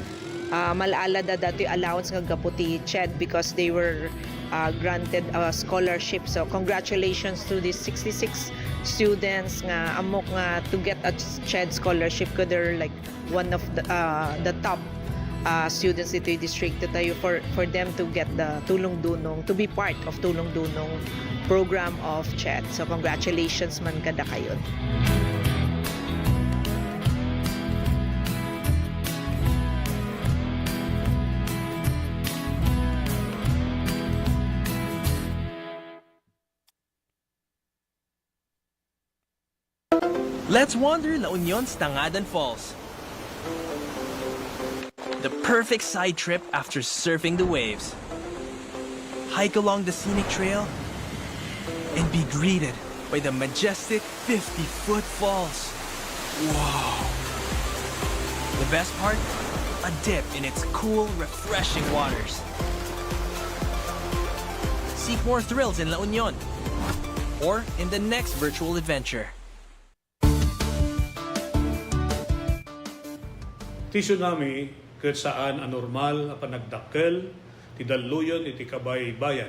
ah, mal-ala da datoy allowance nga gapu ti CHED because they were, ah, granted a scholarship. So congratulations to these sixty-six students nga ammok nga to get a CHED scholarship, 'cause they're, like, one of the, ah, the top, ah, students ditoy distrito tayo for, for them to get the Tulong Dunong, to be part of Tulong Dunong program of CHED. So congratulations man kadakayon. Let's wander La Union's Tangadan Falls. The perfect side trip after surfing the waves. Hike along the scenic trail and be greeted by the majestic fifty-foot falls. Wow! The best part? A dip in its cool, refreshing waters. Seek more thrills in La Union or in the next virtual adventure. Ti tsunami ket saan a normal a panagdakkel ti dalluyon iti kabaybayan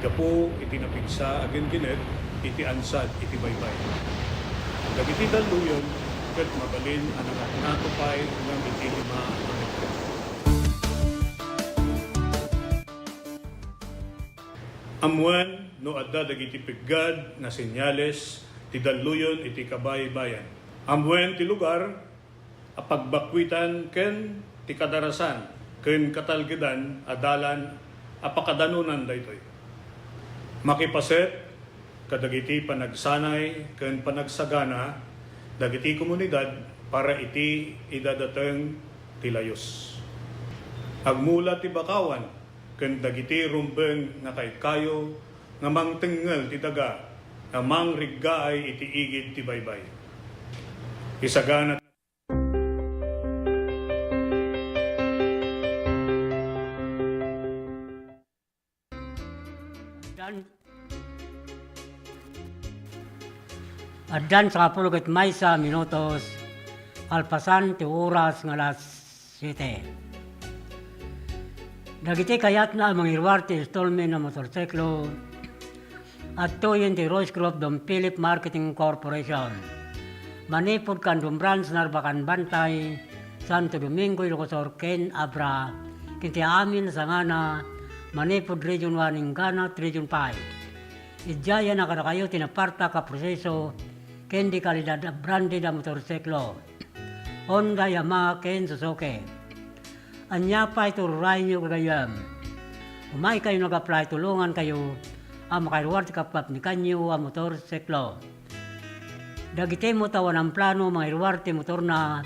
gapu iti napigsa a gingginet iti ansad iti baybay. Dagiti dalluyon ket mabalin a nangatngato pay ngem iti lima a metro. Ammuen no adda dagiti peggad nga senyales ti dalluyon iti kabaybayan. Ammuen ti lugar a pagbakkuitan ken ti kadarasan ken katalgedan a dalan a pakadanonan daytoy. Makipaset kadagiti panagsanay ken panagsagana dagiti komunidad para iti idadateng ti layus. Agmula ti bakawan ken dagiti rumbeng nga kaykayo nga mangtengngel ti daga nga mangriggaay iti igid ti baybay. Isagana Addan, addan sangapulo ket maysa minutos kalpasan ti oras nga alas siete. Dagiti kayatna a mangiruar ti installment a motorsiklo, adtoyen ti Royce Group Don Philip Marketing Corporation. Manipud Candon Branch, Narbacan, Bantay, Santo Domingo, Ilocos Sur, ken Abra, ken ti amin a sangana, manipud Region one inggana Region five. Idiayan a kadakayo ti napartak a proseso ken di kalidad a branded a motorsiklo. Honda, Yamaha, ken Suzuki. Ania pay ti ururayenyo gagayyem? Umaykayo nag-apply, tulongankayo a makairuar ti kapkapnikanyo a motorsiklo. Dagiti met awan plano mangiruar ti motorna,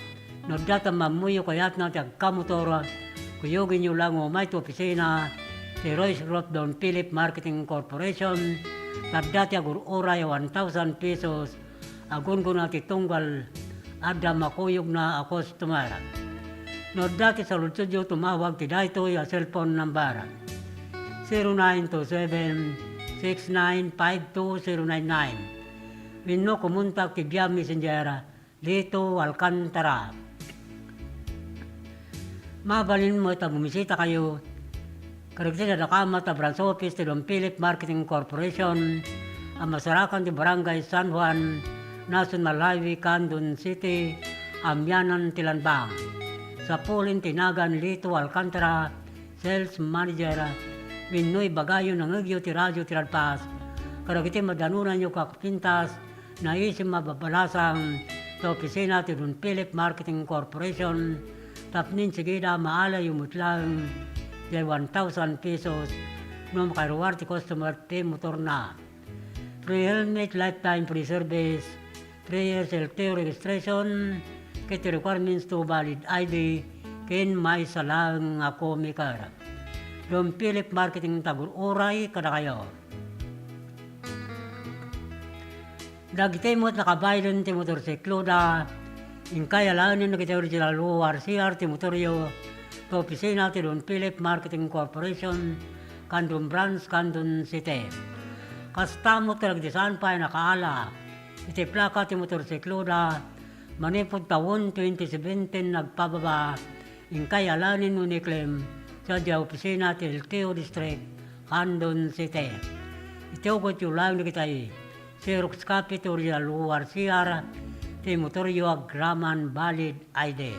no adda ti ammammoyo kayatna ti agkamotor, kuyogenyo la nga umay ti opisina ti Royce Group Don Philip Marketing Corporation, ta adda ti agur-uray a one thousand pesos a gunggona ti tunggal adda makuyogna a customer. No adda ti saludsodyo, tumawag ti daytoy a cellphone number, zero nine two seven, six nine five two zero nine nine, wenno kumontak ti via messenger, Lito Alcantara. Mabalin met a bumisitakayo kadagiti nadakamat a branch office ti Don Philip Marketing Corporation a masarakan ti Barangay San Juan, National Highway, Candon City, amianan ti Lanbang. Sapulen ti nagan Lito Alcantara, Sales Manager, wenno ibagayo nangegyo ti radio ti Radpas kadagiti madanonanyo kakupintas, naisem a babalasang ta opisina ti Don Philip Marketing Corporation, Tapno sigida, maalayo met laeng diay one thousand pesos no makaruar ti customer ti motorna. Free helmet, lifetime free service, three years L T O registration, ket requirements to valid I D, ken maysa laeng nga co-maker. Don Philip Marketing tagur-uray kadakayo. Dagiti met nakabaylen ti motorsikloda, inkay alaenen dagiti original O R C R ti motoryo, ta opisina ti Don Philip Marketing Corporation, Candon Branch, Candon City. Kasta met kadagiti saan pay nakaala iti plaka ti motorsikloda, manipud tawen twenty seventeen agpababa, inkay alaenen wenno iklem sadiay opisina ti L T O District, Candon City. Itugotyo laeng dagitay Xerox copy ti original O R C R ti motoryo agraman valid I D.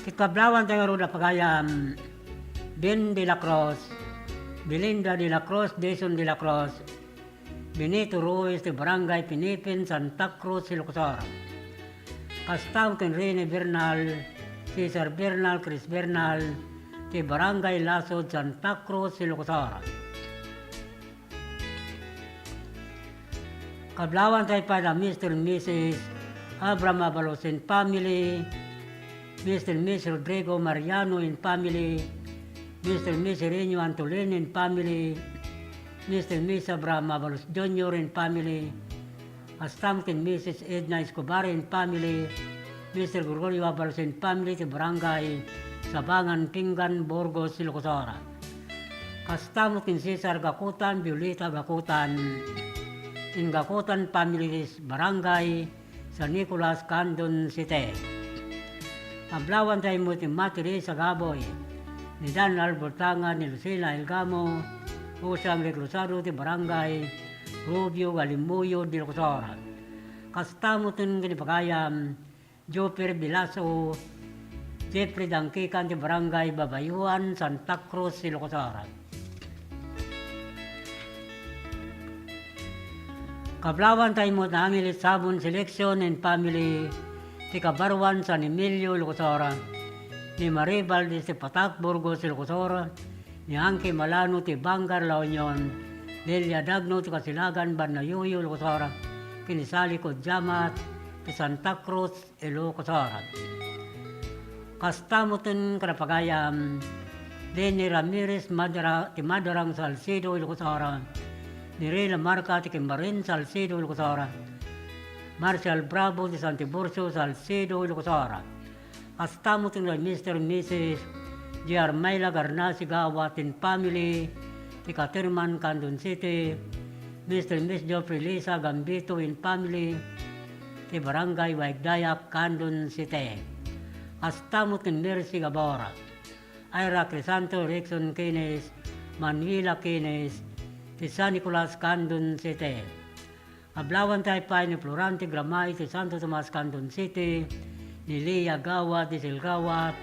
Ket kablawanta ngarud a pagayam, Ben de la Cruz, Belinda de la Cruz, Jason de la Cruz, Benito Ruiz ti Barangay Pinipen, Santa Cruz, Ilocos Sur. Kasta met ken Rene Bernal, Cesar Bernal, Chris Bernal ti Barangay Lasud, Santa Cruz, Ilocos Sur. Kablawanta pay da Mister and Missus Abraham Abalos and family, Mister and Missus Rodrigo Mariano and family, Mister and Missus Reno Antolin and family, Mister and Missus Abraham Abalos Junior and family, kasta met ken Missus Edna Escobar and family, Mister Gregorio Abalos and family ti Barangay Sabangan, Pinggan, Burgos, Ilocos Sur. Kasta met ken Cesar Gakutan, Violeta Gakutan, and Gakutan families, Barangay San Nicolas, Candon City. Kablawanta met ni Mati Reyes Agaboy, ni Dan Albert Tanga, ni Lucila Elgamo, Jose Angel Cruzado ti Barangay Rubio, Galimuyod, Ilocos Sur. Kasta met ken ni pagayam, Joper Bilaso, Jeffrey Dangkikan ti Barangay Babayuan, Santa Cruz, Ilocos Sur. Kablawanta met ni Angeles Sabon Selection and family ti Kabaruan, San Emilio, Ilocos Sur, ni Marie Valdez ti Patak, Burgos, Ilocos Sur, ni Angki Malano ti Bangar, La Union, Delia Dagno ti Kasilagan, Banayuyo, Ilocos Sur, ken ni Sally Codiamat ti Santa Cruz, Ilocos Sur. Kasta met ken ni pagayam, Denny Ramirez, Madara-, ti Madarang, Salcedo, Ilocos Sur, ni Rey Lamarca ti Kimbarin, Salcedo, Ilocos Sur, Marcial Bravo ti San Tiburcio, Salcedo, Ilocos Sur. Kasta met ken ni Mister and Missus J R Myla Garnasi Gawat and family ti Caterman, Candon City, Mister and Miss Geoffrey Lisa Gambito and family ti Barangay Waigdayak, Candon City. Kasta met ken Mercy Gabor, Ira Crisanto, Rickson Kines, Manuela Kines, ti San Nicolas, Candon City. Kablawanta pay ni Florante Gramay ti Santo Tomas, Candon City, ni Lia Gawat, Diesel Gawat,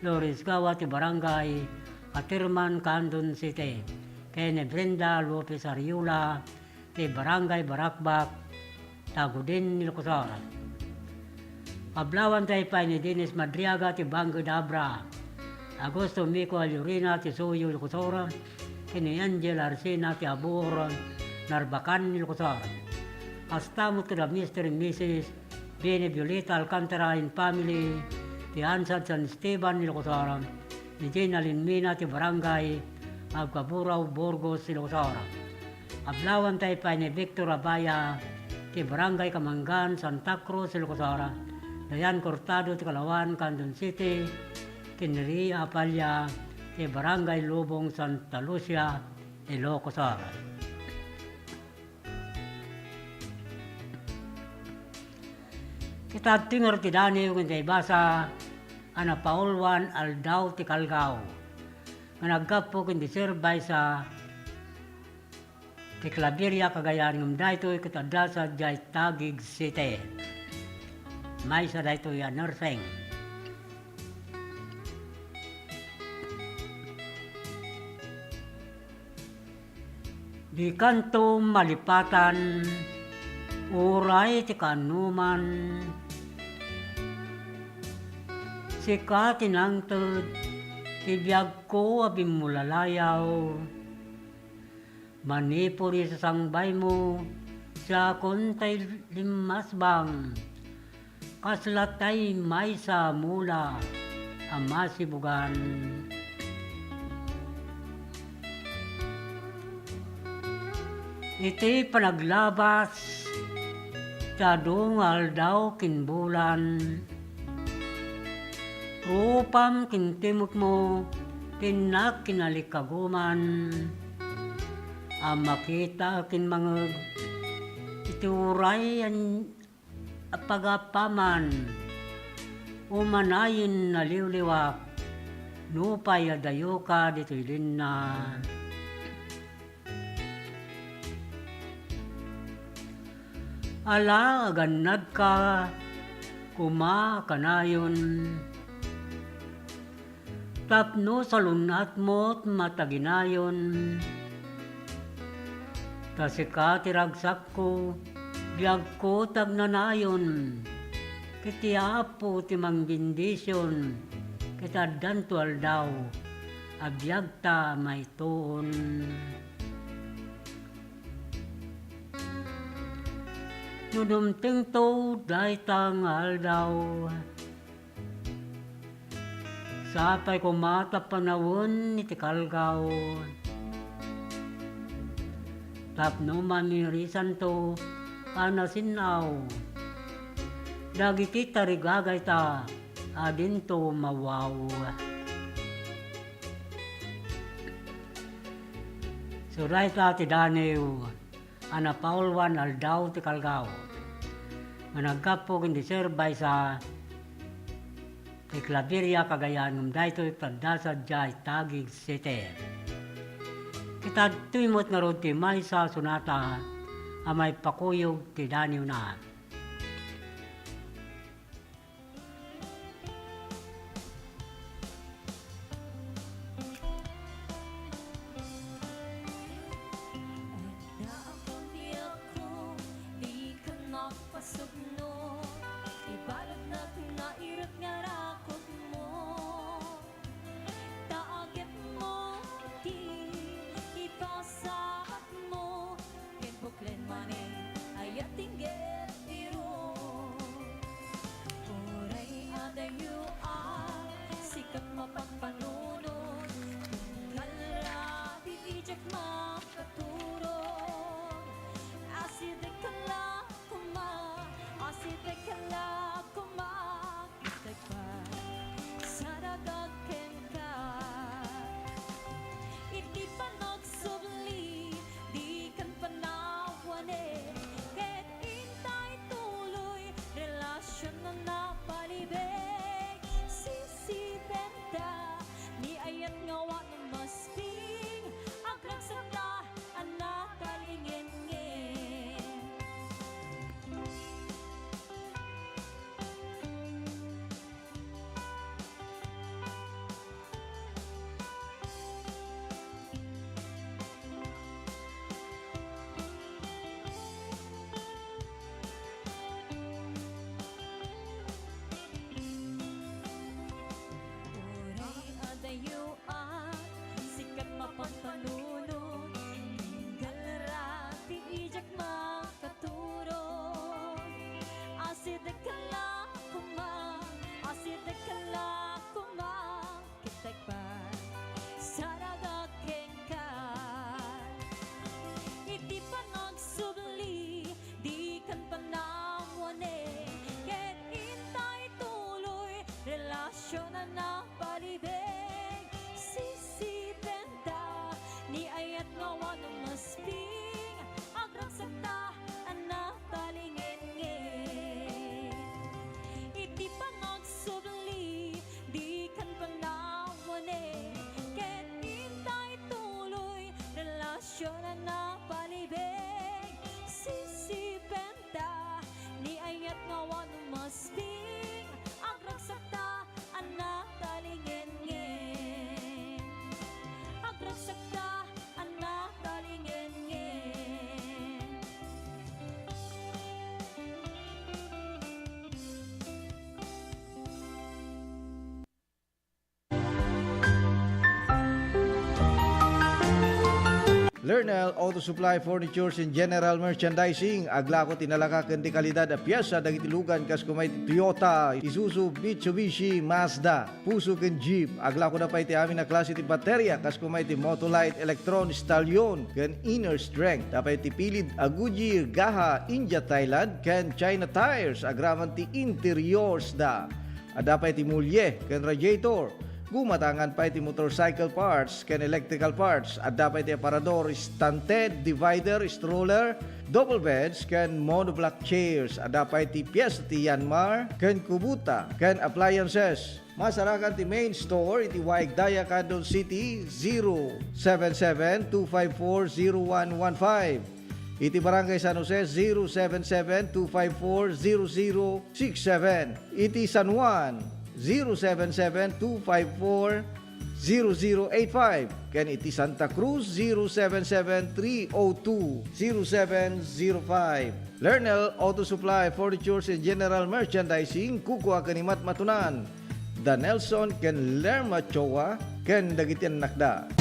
Loris Gawat ti Barangay Caterman, Candon City, ken ni Brenda Lopez Ariola ti Barangay Barakbak, Tagudin, Ilocos Sur. Kablawanta pay ni Dennis Madriaga ti Bangked, Abra, Augusto Mico Aliorina ti Suyo, Ilocos Sur, ken ni Angel Arsena ti Abor, Narbacan, Ilocos Sur. Kasta met ken ni Mister and Missus Bene Violeta Alcantara and family ti Ansad, San Esteban, Ilocos Sur, ni Gina Linmina ti Barangay Abcaburao, Burgos, Ilocos Sur. Kablawanta pay ni Victor Abaya ti Barangay Kamangan, Santa Cruz, Ilocos Sur, Dayan Cortado ti Kalawan, Candon City, ken ni Ria Apalla ti Barangay Lubong, Santa Lucia, Ilocos Sur. Ket adtoy ngarud ti daniw ken ti ibasa a napaulwan Aldaw ti Kalgaw nga naggapu ken ti Sir Baisa ti Claveria, Cagayan, ngem daytoy ket adda sadiay Taguig City. Maysa daytoy a nursing. Dikanto malipatan, uray ti kaanoman. Sika ti nangted ti biagko a bimmulalayaw. Manipud iti sangbaymo, siakon tay limmasbang. Kasla tay maysa a mula a masibugan. Iti panaglabas ti adu nga aldaw ken bulan, rupam ken timekmo ti innak ken alikaguman a makita ken mangngeg iti uray a a pagapaman, umanayen naliwliwak, nupay adayoka ditoy lenna. Ala, agannadka koma kanayon. Tapno salun-atmo ti mataginayon. Ta sika ti ragsakko, biagko ti agnanayon. Ket ti Apo ti mangbendision, ket addanto aldaw a biagta a maituon. No dumtengto dayta nga aldaw, sapay koma ta panawen iti kalgaw. Tapno mamirisanto a nasin-aw dagiti tarigagayta a dinto mawaw. Surayta ti Daniel a napauluan aldaw ti kalgaw nga naggapu ken di Sir Baisa ti Claveria, Cagayan, ngem daytoy ti adda sadiay Taguig City. Ket adtoy met ngarud ti maysa a sonata a maipakuyog ti daniwna. Adda a pamilyak, dikan agpasubno, ibalegna ti nairet nga rakutmo. Ta agepmo ti ipasakatmo, ken buklen manen, aya ti inggep ti ruk. Uray adayo a sikat mapagpanunot, tunggal ra ti diak makaturog. Asideg la koma, asideg la koma, ket agpagsaragak kenka. Iti panagsubli, dikan panawanen, ket intay tuloy, relasion a napalibeg. Sisipenta, ni ayat nga awan masping, agragsakta a nakalingenngen. Uray adayo a sikat mapagpanunot, tunggal ra ti diak makaturog. Asideg la koma, asideg la koma, ket agpagsaragak kenka. Iti panagsubli, dikan panawanen, ket intay tuloy, relasion a napalibeg. Sisipenta, ni ayat nga awan masping, agragsakta a nakalingenngen. Iti panagsubli, dikan panawanen, ket intay tuloy, relasion a napalibeg. Sisipenta, ni ayat nga awan masping, agragsakta a nakalingenngen. Agragsakta a nakalingenngen. Lernel Auto Supply Furnitures and General Merchandising, aglako ti nalaka ken di kalidad a piesa dagiti lugan kas kuma iti Toyota, Isuzu, Mitsubishi, Mazda. Fuso ken Jeep. Aglakoda pay ti amin a klase ti bateria, kas kuma iti Motolite, Electron, Stallion, ken Inner Strength. Adda pay ti pilid a Goodyear, Gaha, India, Thailand, ken China tires. Agraman ti interiors da. Adda pay ti mulye ken radiator. Gumatangan pay ti motorcycle parts ken electrical parts. Adda pay ti aparador, stand, divider, stroller, double beds, ken monoblock chairs. Adda pay ti piesta ti Yanmar ken Kubota ken appliances. Masarakan ti main store iti Waig Daya, Candon City, zero seven seven two five four zero one one five. Iti Barangay San Jose, zero seven seven two five four zero zero six seven. Iti San Juan, zero seven seven two five four zero zero eight five. Ken iti Santa Cruz, zero seven seven three oh two zero seven zero five. Lernel Auto Supply, Furnitures and General Merchandising, kukua ken ni Matmatunan. Da Nelson ken Lerma Choa ken dagiti annakda.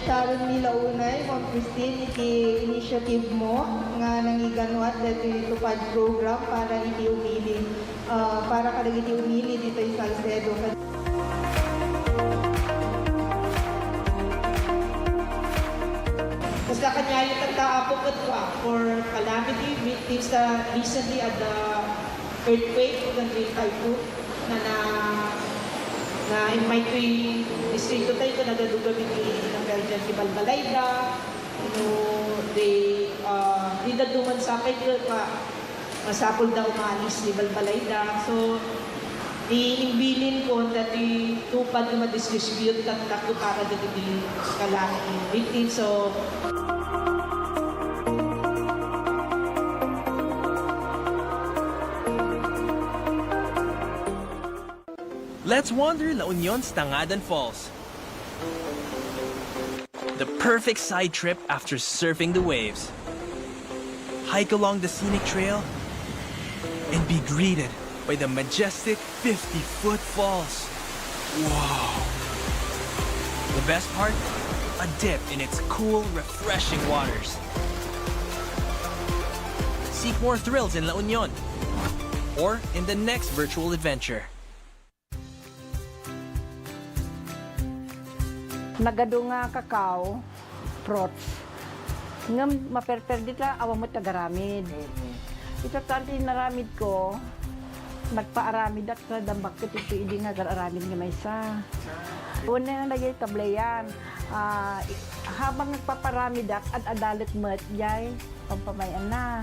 Sharon Mila Unay, Ma'am Christine, iti initiative mo nga nangiganuat ditoy TUPAD program para iti umili, ah, para kadagiti umili ditoy Salcedo. Kasta kaniayo tatta, Apo, ket for calamity victims, ah, recently at the earthquake ken the typhoon na, na, na-invite toy distrito tayo ken nagadugaw iti, nagkaidian ti balbalayda, no, they, ah, di dadduma sapay ti pa-, masapul da umalis ti balbalayda. So, imbilin ko ta ti TUPAD nga ma-distribute tatta para dagiti calamity victims. So, let's wander La Union's Tangadan Falls. The perfect side trip after surfing the waves. Hike along the scenic trail and be greeted by the majestic fifty-foot falls. Wow! The best part? A dip in its cool, refreshing waters. Seek more thrills in La Union or in the next virtual adventure. Nagadu nga cacao, fruits. Ngem maperper dita, awan met agaramid. Mm. Ita tan ti inaramid ko, nagpaaramidak sa dambak ket iti idi nga agar-aramid nga maysa. Una nga daydiay tableyan, ah, i-, habang nagpaparamidak, ad-adalet met jay pampamayan na.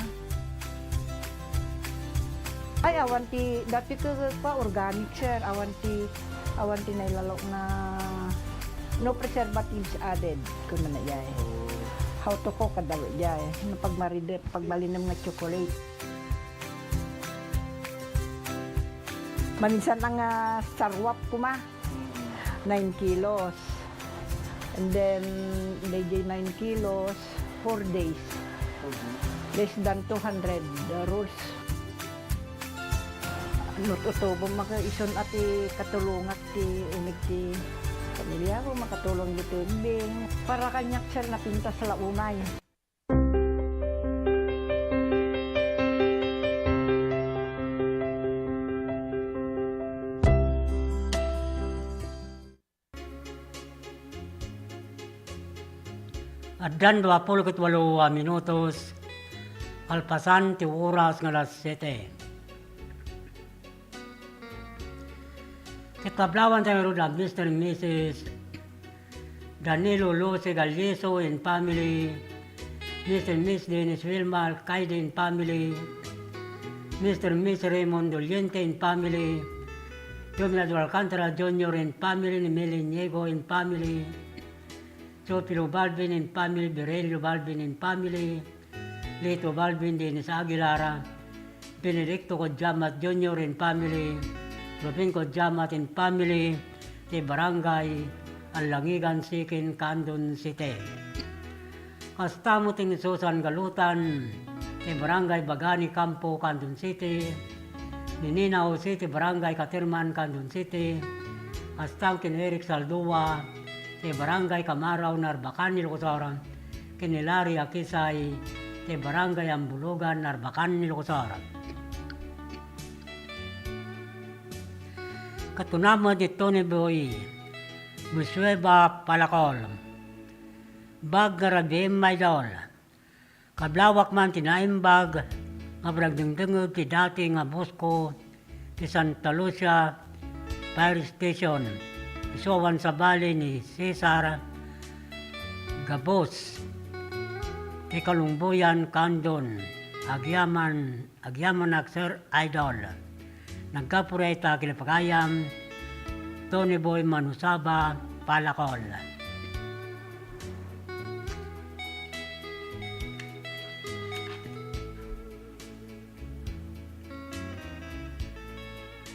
Ay, awan ti, dati ko pa organic, sir. Awan ti, awan ti nailalo nga no preservatives added, kumana jay. Oh. How to cook, kada jay. No pagmaride, pagbalinem nga chocolate. Maminsan nga sarwap kuma. Mm. Nine kilos. And then, daydiay nine kilos, four days. Mhm. Less than two hundred, uh, rolls. No tutubo maka isun a ti katulongak ti unig ti pamiliako, makatulong ditoy bing. Para kaniak, sir, napintas la unay. Addan duapulo ket walo a minutos, kalpasan ti oras nga alas siete. Ket kablawan tayo ngarud a Mister and Missus Danilo Lucy Galliso and family, Mister and Miss Dennis Wilma Alcaide and family, Mister and Miss Raymond Doliente and family, Jomelado Alcantara Junior and family, ni Mel Inigo and family, Teofilo Balbin and family, Virelio Balbin and family, Lito Balbin, Dennis Aguilar, Benedicto Codjamat Junior and family, Rubin Codjamat and family, ti Barangay Alangigan Sikin, Candon City. Kasta met ni Susan Galutan, ti Barangay Bagani Campo, Candon City, ni Nina Jose, ti Barangay Caterman, Candon City, kasta ken Eric Saldua, ti Barangay Kamarao, Narbacan, Ilocos Sur, ken ni Larry Akisay, ti Barangay Ambulugan, Narbacan, Ilocos Sur. Ket kuna met ni Tony Boy Musueba Palacol, Bag nga rabiim, Idol. Kablawak man ti naimbag nga panagdengdengngeg ti dati nga boss ko ti Santa Lucia Fire Station, isu awan sabali ni Cesar Gabos, ti Kalumboyan, Candon. Agyaman, agyamanak, Sir Idol. Naggapu dayta ken ni pagayam, Tony Boy Manusaba Palacol.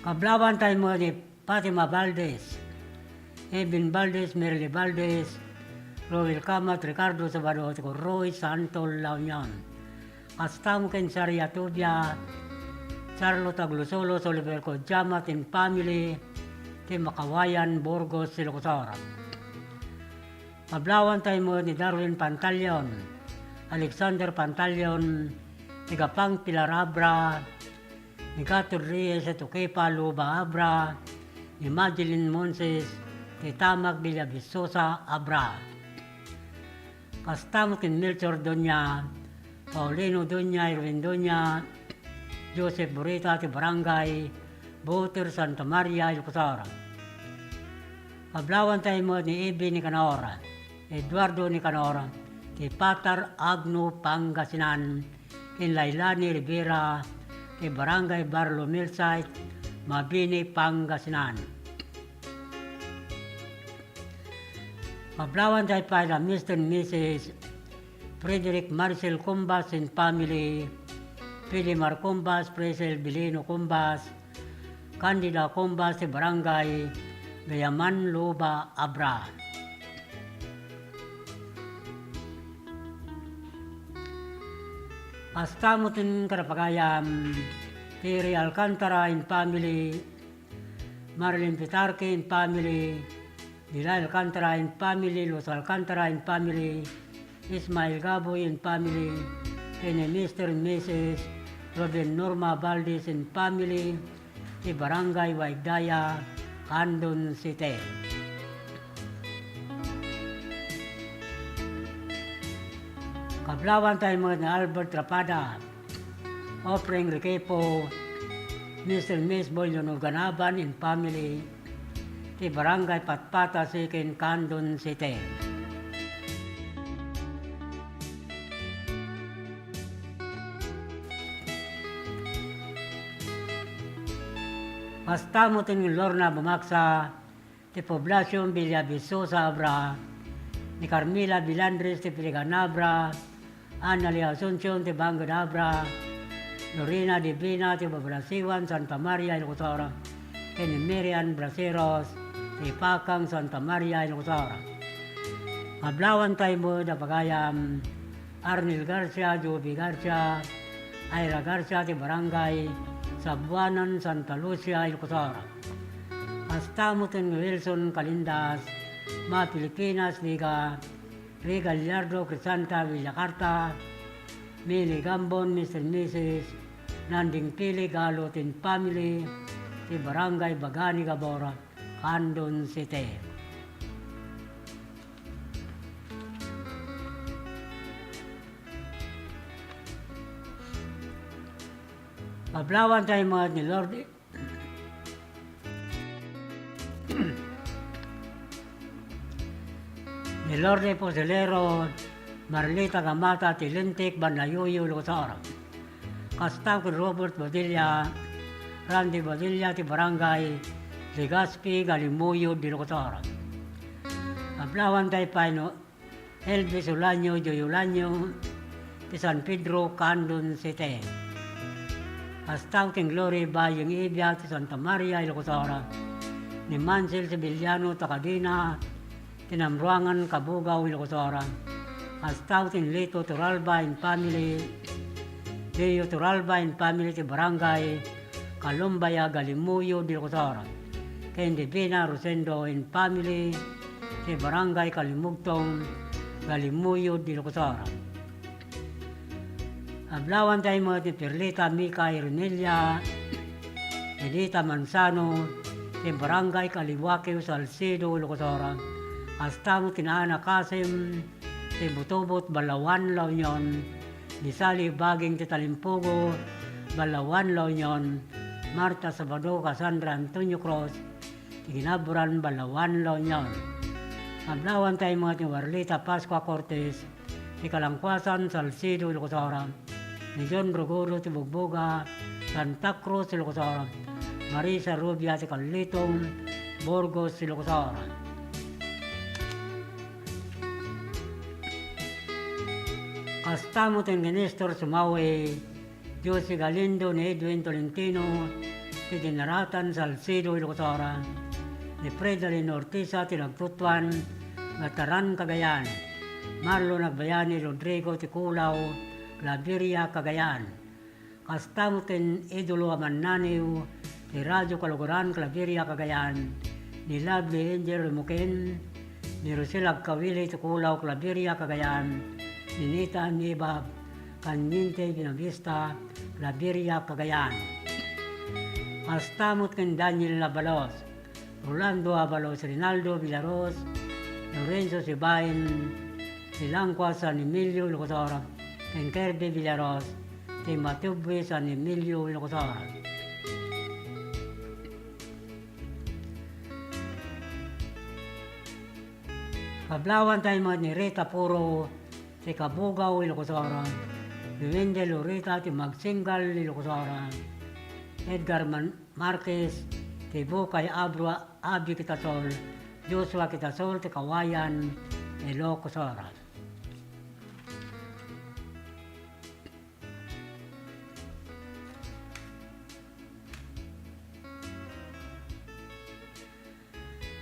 Kablawan tayo met ni Fatima Valdez, Edwin Valdez, Merly Valdez, Roel Camat, Ricardo Sabado, Roy Santo La Union. Kasta met ken Saria Tubia, Charlotte Aglusolos, Oliver Codjamat and family, ti Makawayan, Burgos, Ilocos Sur. Kablawan tayo met ni Darwin Pantaleon, Alexander Pantaleon, ti Gapang Pilar Abra, ni Gatud Reyes, ti Tukipa Luba Abra, ni Madeline Monses, ti Tamag Villavisosa Abra. Kasta met ken Melchor Doña, Paulino Doña, Irwin Doña, Joseph Burita, ti Barangay Buter, Santa Maria, Ilocos Sur. Kablawan tayo met ni Ebi Nicanor, Eduardo Nicanor, ti Patar, Agno, Pangasinan, ken Lailani Rivera, ti Barangay Barlomel Site, Mabini, Pangasinan. Kablawan tayo pay da Mister and Missus Frederick Marcel Cumbas and family, Pilimar Cumbas, Presel Bilino Cumbas, Candida Cumbas, ti Barangay Gayaman, Luba Abra. Kasta met ken ni pagayam, Terry Alcantara and family, Marilyn Pitarque and family, Dila Alcantara and family, Luz Alcantara and family, Ismael Gaboy and family, ken ni Mister and Missus Ruben Norma Valdez and family, ti Barangay Waigdaya, Candon City. Kablawan tayo met ni Albert Rapada, Offering Requepo, Mister and Miss Boy Lunugan Aban and family, ti Barangay Patpata Sikin, Candon City. Kasta met ni Lorna Bumaksa, ti Poblacion Villavisosa Abra, ni Carmela Bilandres ti Piligan Abra, Annalie Asuncion ti Bangud Abra, Lorena Divina ti Babalasiwan, Santa Maria, Ilocos Sur, ken ni Mary Ann Braceros ti Pakang, Santa Maria, Ilocos Sur. Kablawan tayo met da pagayam, Arnel Garcia, Joby Garcia, Ira Garcia ti Barangay Sabuanan, Santa Lucia, Ilocos Sur. Kasta met ken Wilson Calindas, Ma Filipinas, Liga, Ray Gallardo, Crisanta, Villacarta, Mili Gambon, Mister and Missus Nanding Pili Galot and family, ti Barangay Bagani Gabor, Candon City. Pablawan tayo met ni Lord, ni Lord Fusilero, Marlita Gamata ti Lintik, Banayuyo, Ilocos Sur. Kasta ken Robert Badilla, Randy Badilla ti Barangay Legazpi, Galimuyod, Ilocos Sur. Pablawan tayo pay ni Elvis Ulanio, Joy Ulanio, ti San Pedro, Candon City. Kasta ken Glory Bayeng Ibia ti Santa Maria, Ilocos Sur. Ni Mansel Sevillano, Takadina, ti Namruangan, Cabugao, Ilocos Sur. Kasta ken Lito Toralba and family, Leo Toralba and family ti Barangay Kalumbaya, Galimuyod, Ilocos Sur. Ken Divina Rosendo and family ti Barangay Kalimugtong, Galimuyod, Ilocos Sur. Pablawan tayo met ni Perlita Mika Irmelia, Edita Manzano, ti Barangay Kaliwakio, Salcedo, Ilocos Sur. Kasta met ken Ana Kasim, ti Butubot, Balaoan, La Union, ni Sally Baging ti Talimpugo, Balaoan, La Union, Marta Sabado, Cassandra Antonio Cruz, ti Ginaburan, Balaoan, La Union. Pablawan tayo met ni Warlita Pascua Cortez, ti Kalangkuasan, Salcedo, Ilocos Sur, ni John Rogodo ti Bugboga, Santa Cruz, Ilocos Sur, Marisa Rubia ti Kallitong, Burgos, Ilocos Sur. Kasta met ken ni Nestor Sumawi, Josie Galindo, ni Edwin Tolentino, ti Dinaratan, Salcedo, Ilocos Sur, ni Fredalyn Ortiza ti Nagtutuan, Gataran, Cagayan, Marlon Agbayani Rodrigo ti Kulaw, Claveria, Cagayan. Kasta met ken Idolo a Mannaniw ti Radyo Kalugaran, Claveria, Cagayan, ni Lovely Angel Remoquin, ni Rosel Agkawili ti Kulaw, Claveria, Cagayan, ni Nita Nibab, Kanyente Binavista, Claveria, Cagayan. Kasta met ken Daniel Abalos, Rolando Abalos, Rinaldo Villaros, Lorenzo Sibain, ti Langkua, San Emilio, Ilocos Sur, ken Kirby Villaros, ti Matubui, San Emilio, Ilocos Sur. Pablawan tayo met ni Rita Puro, ti Cabugao, Ilocos Sur, ni Wendell Lorita ti Magsinggal, Ilocos Sur, Edgar Man-, Marquez, ti Bukay Abro, Abi Kitasol, Joshua Kitasol ti Kawayan, Ilocos Sur.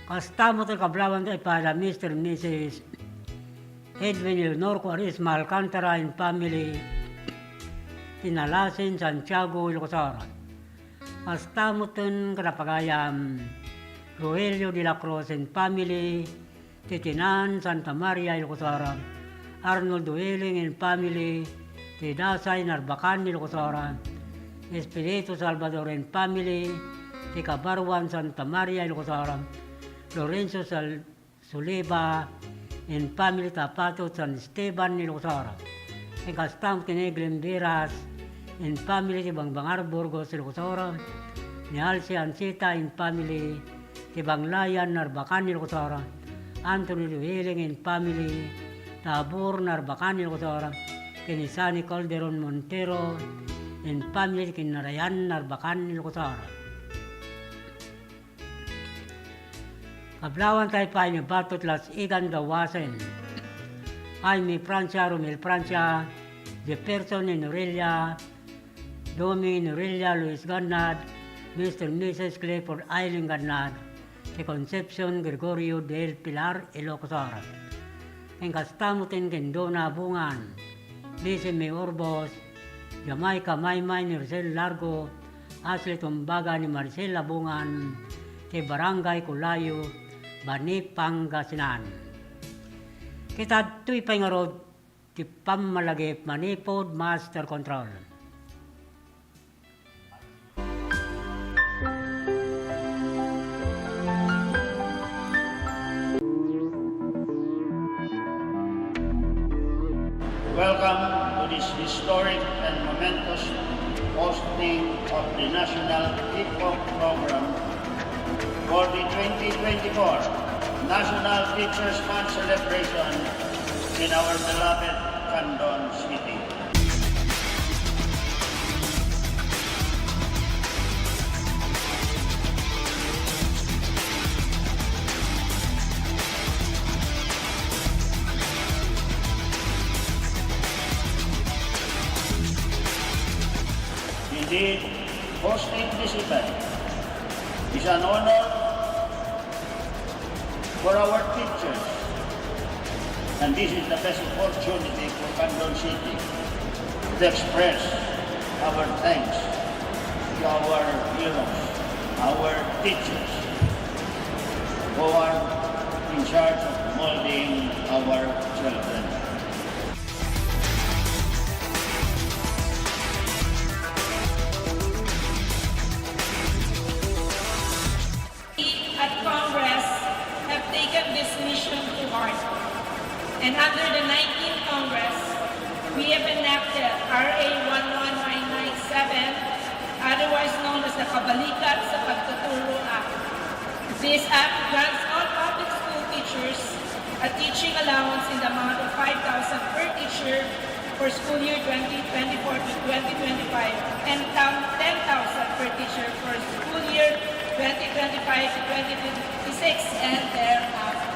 Kasta met ti kablawan ti pada Mister and Missus Edwin Leonor Cuaresma Alcantara and family, ti Nalasin, Santiago, Ilocos Sur. Kasta met ti kadapagayam Rogelio de la Cruz and family, ti Tinan, Santa Maria, Ilocos Sur, Arnold Dueling and family, ti Dasay, Narbacan, Ilocos Sur, Espiritu Salvador and family, ti Kabaruan, Santa Maria, Ilocos Sur, Lorenzo Sal-, Suleba and family, Tapatot, San Esteban, Ilocos Sur. Ken kasta met ken ni Glenn Veras and family, ti Bangbangar, Burgos, Ilocos Sur, ni Alce Ancita and family, ti Banglayan, Narbacan, Ilocos Sur, Anthony Duhiling and family, Tabor, Narbacan, Ilocos Sur, ken ni Sunny Calderon Montero and family, ti Kinnarayan, Narbacan, Ilocos Sur. Kablawan tayo pay ni Batot Las Igan Gawasen. Jaime Francia, Romel Francia, Jefferson Inorelia, Domi Inorelia, Luis Gannad, Mister and Missus Clifford Eileen Gannad, ti Concepcion Gregorio del Pilar, Ilocos Sur. Ken kasta met ken Dona Bungan, Lizzie May Urbos, Jamaica Maymay, Nercel Largo, Ashley Tumbaga ni Marcel Labungan ti Barangay Culayo, Bani, Pangasinan. Ket adtoy pay ngarud ti pammalagip manipud master control. Welcome to this historic and momentous hosting of the National Kickbox Program for the twenty twenty-four National Teachers' Month celebration in our beloved Candon City. Indeed, hosting this event is an honor for our teachers. And this is the best opportunity for Candon City to express our thanks to our heroes, our teachers, who are in charge of molding our children. We at Congress have taken this mission to heart. And under the nineteenth Congress, we have enacted R A one one nine nine seven, otherwise known as the Kabalikat sa Pagtuturo Act. This act grants all public school teachers a teaching allowance in the amount of five thousand per teacher for school year twenty twenty-four to twenty twenty-five, and tam-, ten thousand per teacher for school year twenty twenty-five to twenty twenty-six and thereafter.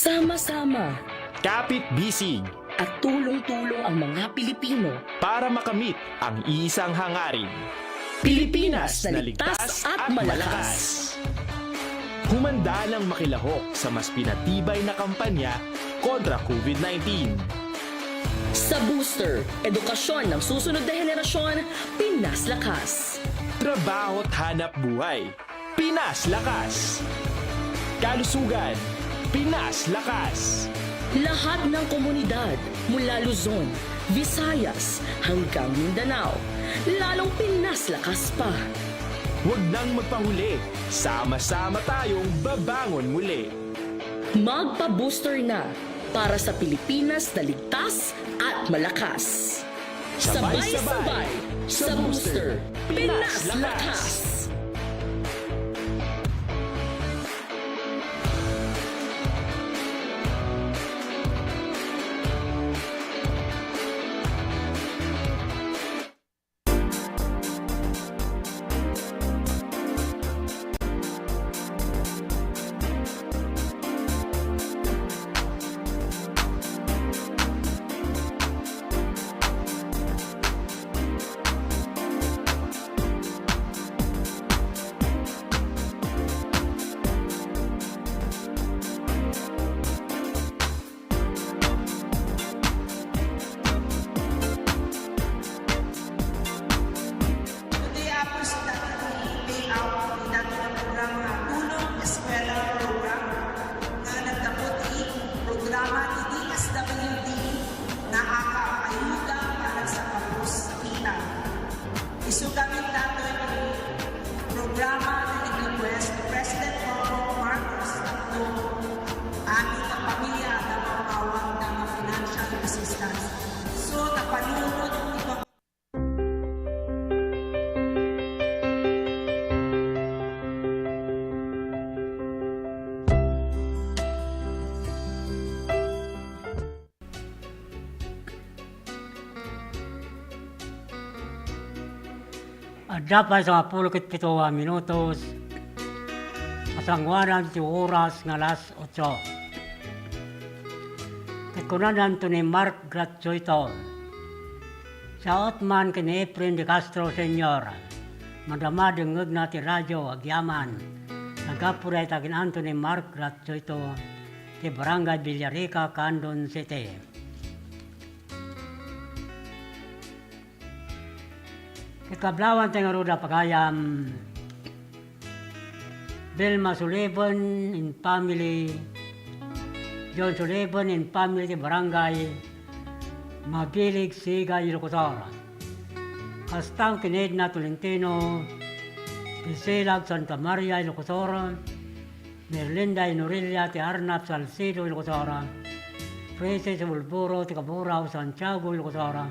Sama-sama. Kapit-bisig. At tulong-tulong ang mga Pilipino. Para makamit ang iisang hangarin. Pilipinas na ligtas at malakas. Humanda nang makilahok sa mas pinatibay na kampanya kontra COVID nineteen. Sa Booster, edukasyon ng susunod na henerasyon, Pinas Lakas. Trabaho at hanap buhay. Pinas Lakas. Kalusugan, Pinas Lakas. Lahat ng komunidad mula Luzon, Visayas hanggang Mindanao, lalong Pinas Lakas pa. Huwag nang magpahuli, sama-sama tayong babangon muli. Magpa-booster na para sa Pilipinas na ligtas at malakas. Sabay-sabay sa Booster, Pinas Lakas! Adda pay sangapulo ket pito a minutos a sanguanan ti oras nga alas otso. Ket kuna ni Anthony Mark Gratuito, siaot man ken Efren de Castro Senior, madama dengngegna ti radio agyaman. Naggapu dayta ken Anthony Mark Gratuito ti Barangay Villarica, Candon City. Ket kablawanta ngarud a pagayam, Vilma Sullivan and family, John Sullivan and family ti Barangay Mabilig, Siga, Ilocos Sur. Kasta ken Edna Tolentino, Gisela Santa Maria, Ilocos Sur, Merlinda Inorelia ti Arnap, Salcedo, Ilocos Sur, Princess Bulburo ti Kaburao, Santiago, Ilocos Sur,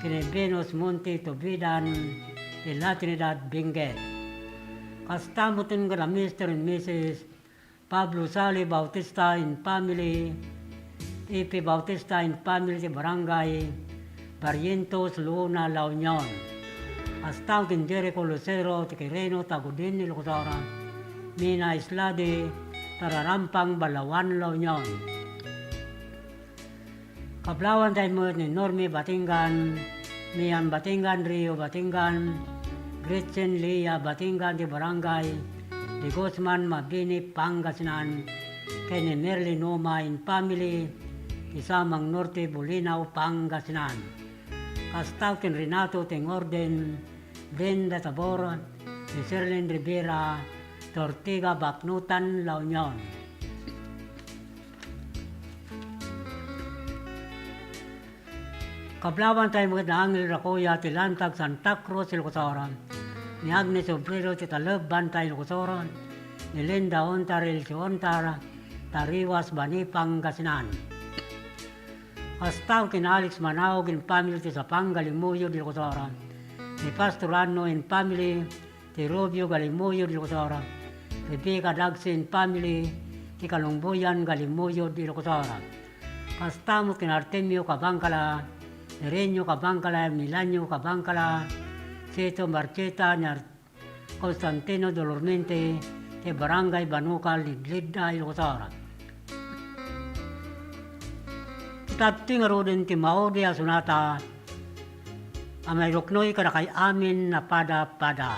ken ni Venus Monte Tubidan ti La Trinidad, Benguet. Kasta met ken Mister and Missus Pablo Sali Bautista and family, Epe Bautista and family ti Barangay Barrientos, Luna, La Union. Kasta ken Jericho Lucero ti Quirino, Tagudin, Ilocos Sur, Mina Islade, Tararampang, Balawan, La Union. Kablawanta met ni Normi Batingan, Mian Batingan, Rio Batingan, Gretchen Lia Batingan ti Barangay de Guzman, Mabini, Pangasinan, ken ni Merly Noma and family ti Samang Norte, Bolinao, Pangasinan. Kasta ken Renato Tengorden, Brenda Tabor, ni Serlin Rivera, ti Ortiga, Baknotan, La Union. Kablawanta met ni Angel Racoya ti Lantag, Santa Cruz, Ilocos Sur, ni Agnes Obrero ti Taleb, Banta, Ilocos Sur, ni Linda Ontar, Elsie Ontar, Tariwas, Bani, Pangasinan. Kasta ken Alex Manaog and family ti Sapang, Galimuyod, Ilocos Sur, ni Pastor Anno and family ti Rubio, Galimuyod, Ilocos Sur, Rebecca Dagsi and family ti Kalumbuyan, Galimuyod, Ilocos Sur. Kasta met ken Artemio Cabangcala, Herenio Cabangcala, Milanio Cabangcala, Sito Marcheta, ni Ar-, Constantino Dolormente, ti Barangay Banucal, Lidlida, Ilocos Sur. Ket adtoy ngaruden ti maudi a sonata a mairuknoy kadakay amin a pada-pada.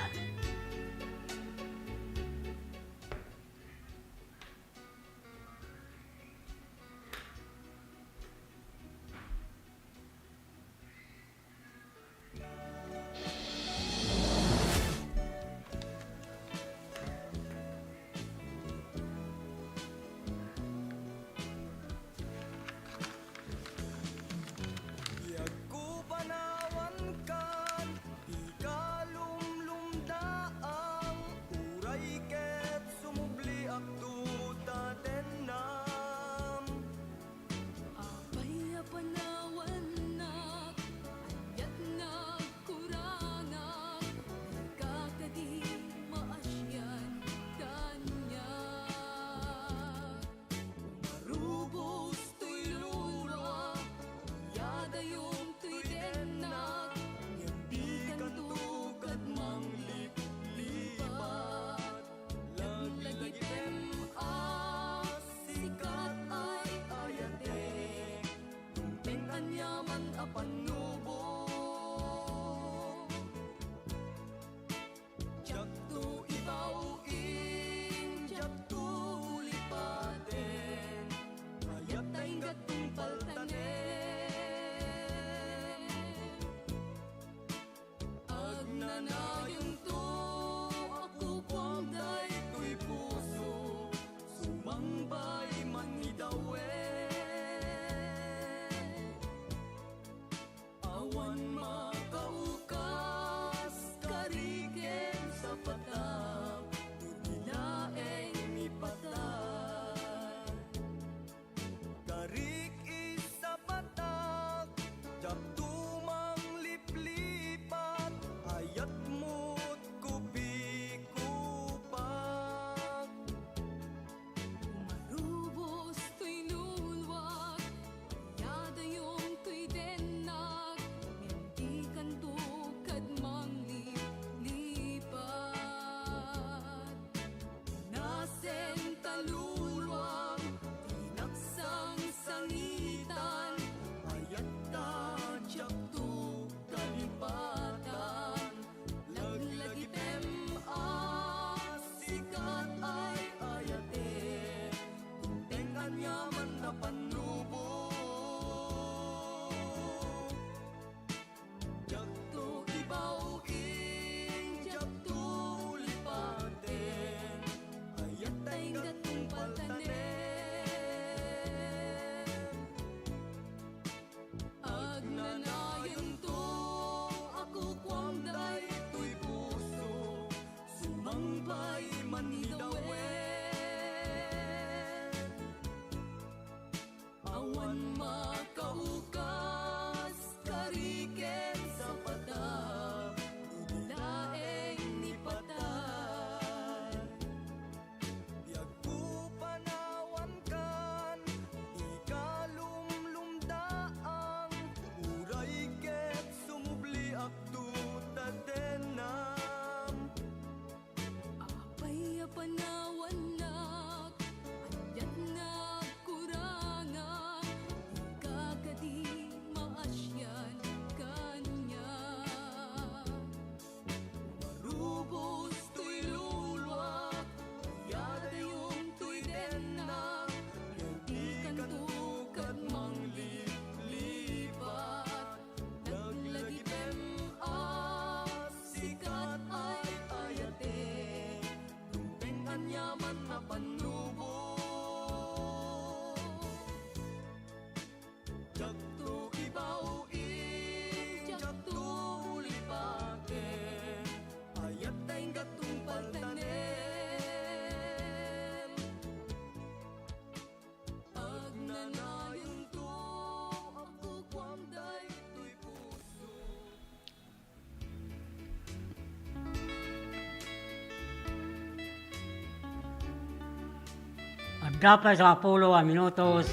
Adda pay sangapulo a minutos,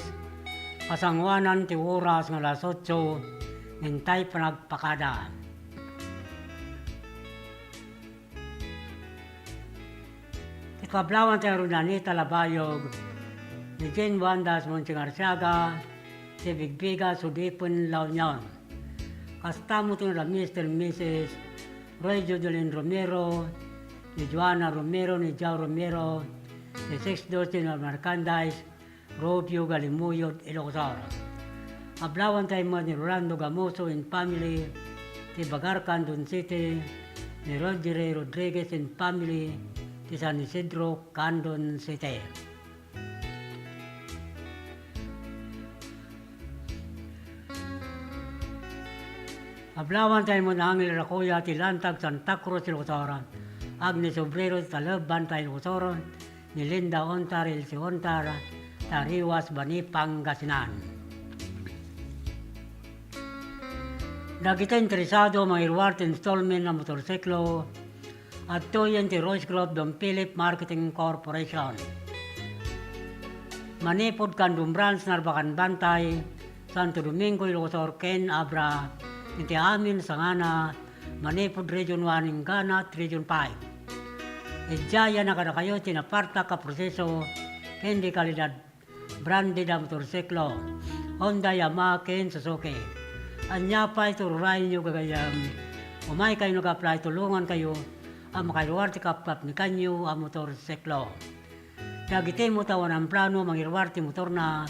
kasangoanan ti oras nga alas otso, intay panagpakada. Ti kablawanta ni Runa Anita Labayog, ni Jane Wandas Monching Arsiaga, ti Bigbiga Sudipen La Union. Kasta met ti Mister and Missus Roy Judolin Romero, ni Joanna Romero, ni Joe Romero, ni Sixth Door General Merchandise, Rubio Galimuyod, Ilocos Sur. Kablawanta met ni Rolando Gamoso and family, ti Bagar, Candon City, ni Roger Rodriguez and family, ti San Isidro, Candon City. Kablawanta met ni Angel Racoya ti Lantag, Santa Cruz, Ilocos Sur. Agnes Obrero ti Taleb, Bantay, Ilocos Sur. Ni Linda Ontar, Elsie Ontar, Tariwas, Bani, Pangasinan. Dagiti interesado mangiruar ti installment a motorsiklo, adtoyen ti Royce Group Don Philip Marketing Corporation. Manipud Candon Branch, Narbacan, Bantay, Santo Domingo, Ilocos Sur, ken Abra, iti amin sangana, manipud Region one inggana ti Region five. Idiay a kadakayo ti napartak a proseso ken di kalidad branded a motorsiklo, Honda, Yamaha, ken Suzuki. Ania pay ti urayyo, gagayyem? Umaykayo nga apply, tulongankayo a makairuar ti kapkapnekanyo a motorsiklo. Dagiti met a awan plano mangiruar ti motorna,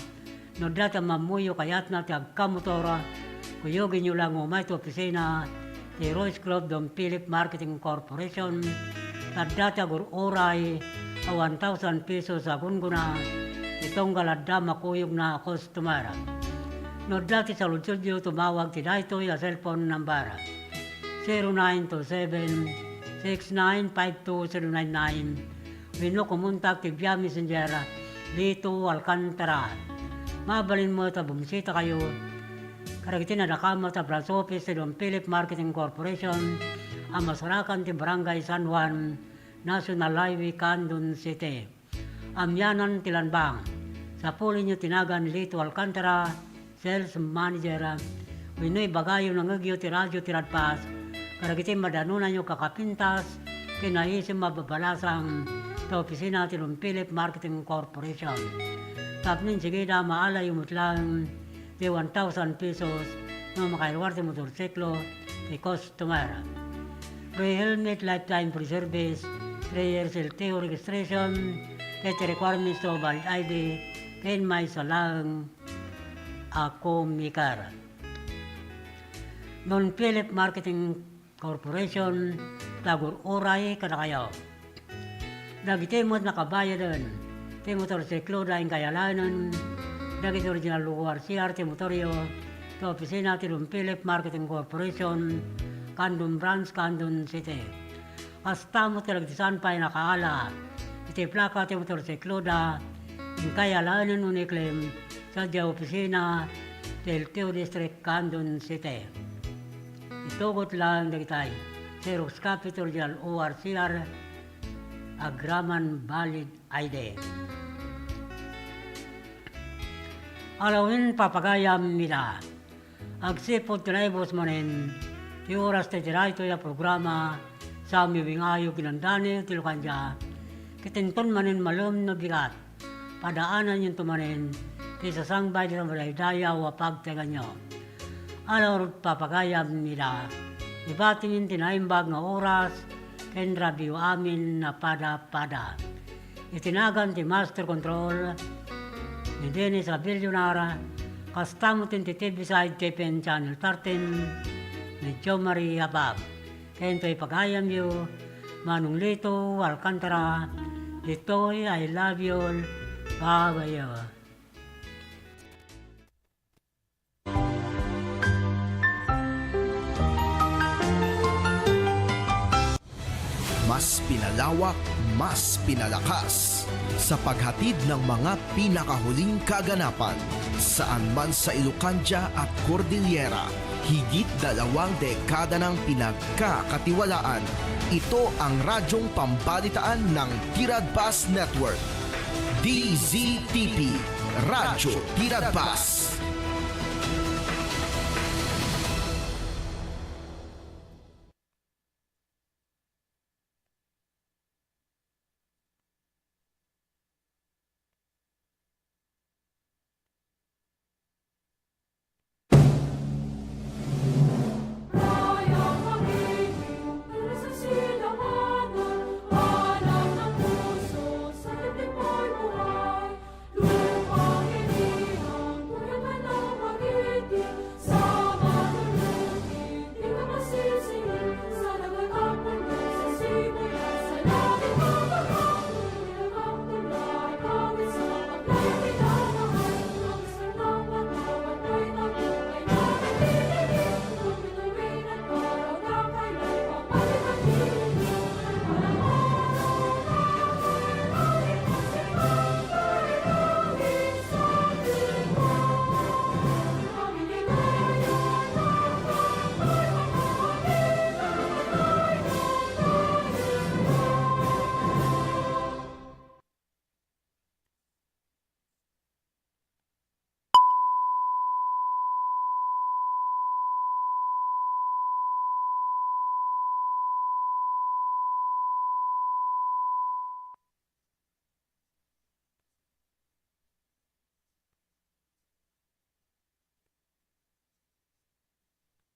no adda ti ammammoyo kayatna ti agkamotor, kuyogenyo la nga umay ti opisina ti Royce Group Don Philip Marketing Corporation, ta adda ti agur-uray a one thousand pesos a gunggona ti tunggal adda makuyogna a customer. No adda ti saludsodyo, tumawag ti daytoy a cellphone number, zero nine two seven, six nine five two zero nine nine, wenno kumontak ti via Messenger, Lito Alcantara. Mabalin met a bumisitakayo kadagiti nadakamat a branch office ti Don Philip Marketing Corporation a masarakan ti Barangay San Juan, National Highway, Candon City. Amianan ti landang. Sapulenyo ti nagan Lito Alcantara, sales manager, wenno ibagayo nangngegyo ti radio ti Radpas kadagiti madanonanyo kakapintas ken naisim a babalasang ta opisina ti Don Philip Marketing Corporation. Tapno insigida, maalayo met laeng ti one thousand pesos no makairuar ti motorsiklo ti customer. Free helmet, lifetime free service, three years L T O registration, ket ti requirements to valid I D, ken maysa laeng a co-maker. Don Philip Marketing Corporation, tagur-uray kadakayo. Dagiti met nakabayaden ti motorsikloda, inkay alaenen dagiti original O R C R ti motoryo ta opisina ti Don Philip Marketing Corporation, Candon Branch, Candon City. Kasta met kadagiti saan pay nakaala iti plaka ti motorsikloda, inkay alaenen wenno iklem sadiay opisina ti L T O District, Candon City. Itugot laeng dagitay: xerox copy ti original O R C R, agraman valid I D. Alawen, papagayam ida. Agsipud ti naibus manen ti oras ti daytoy a programa, sa miwingayo kinandani ti lukandia, ket inton manen malem no bigat, padaananyonto manen ti sasangbay ti madaydayaw a pagtaenganyo. Alor, papagayam ida, ibatimin ti naimbag nga oras ken rabiyo amin a pada-pada. Iti nagan ti Master Control, ni Dennis Abellonara, kasta met ti T V Side T P N Channel thirteen, ni Jo Marie Abab. Ken ti pagayamyo, Manong Lito Alcantara, ditoy, I love you all. Babayo. Mas pinalawak, mas pinalakas sa paghatid ng mga pinakahuling kaganapan. Saan man sa Ilocandia at Cordillera, higit dalawang dekada nang pinagkakatiwalaan. Ito ang radyong pambalitaan ng Tiradpas Network. D Z T P, Radyo Tinagpas.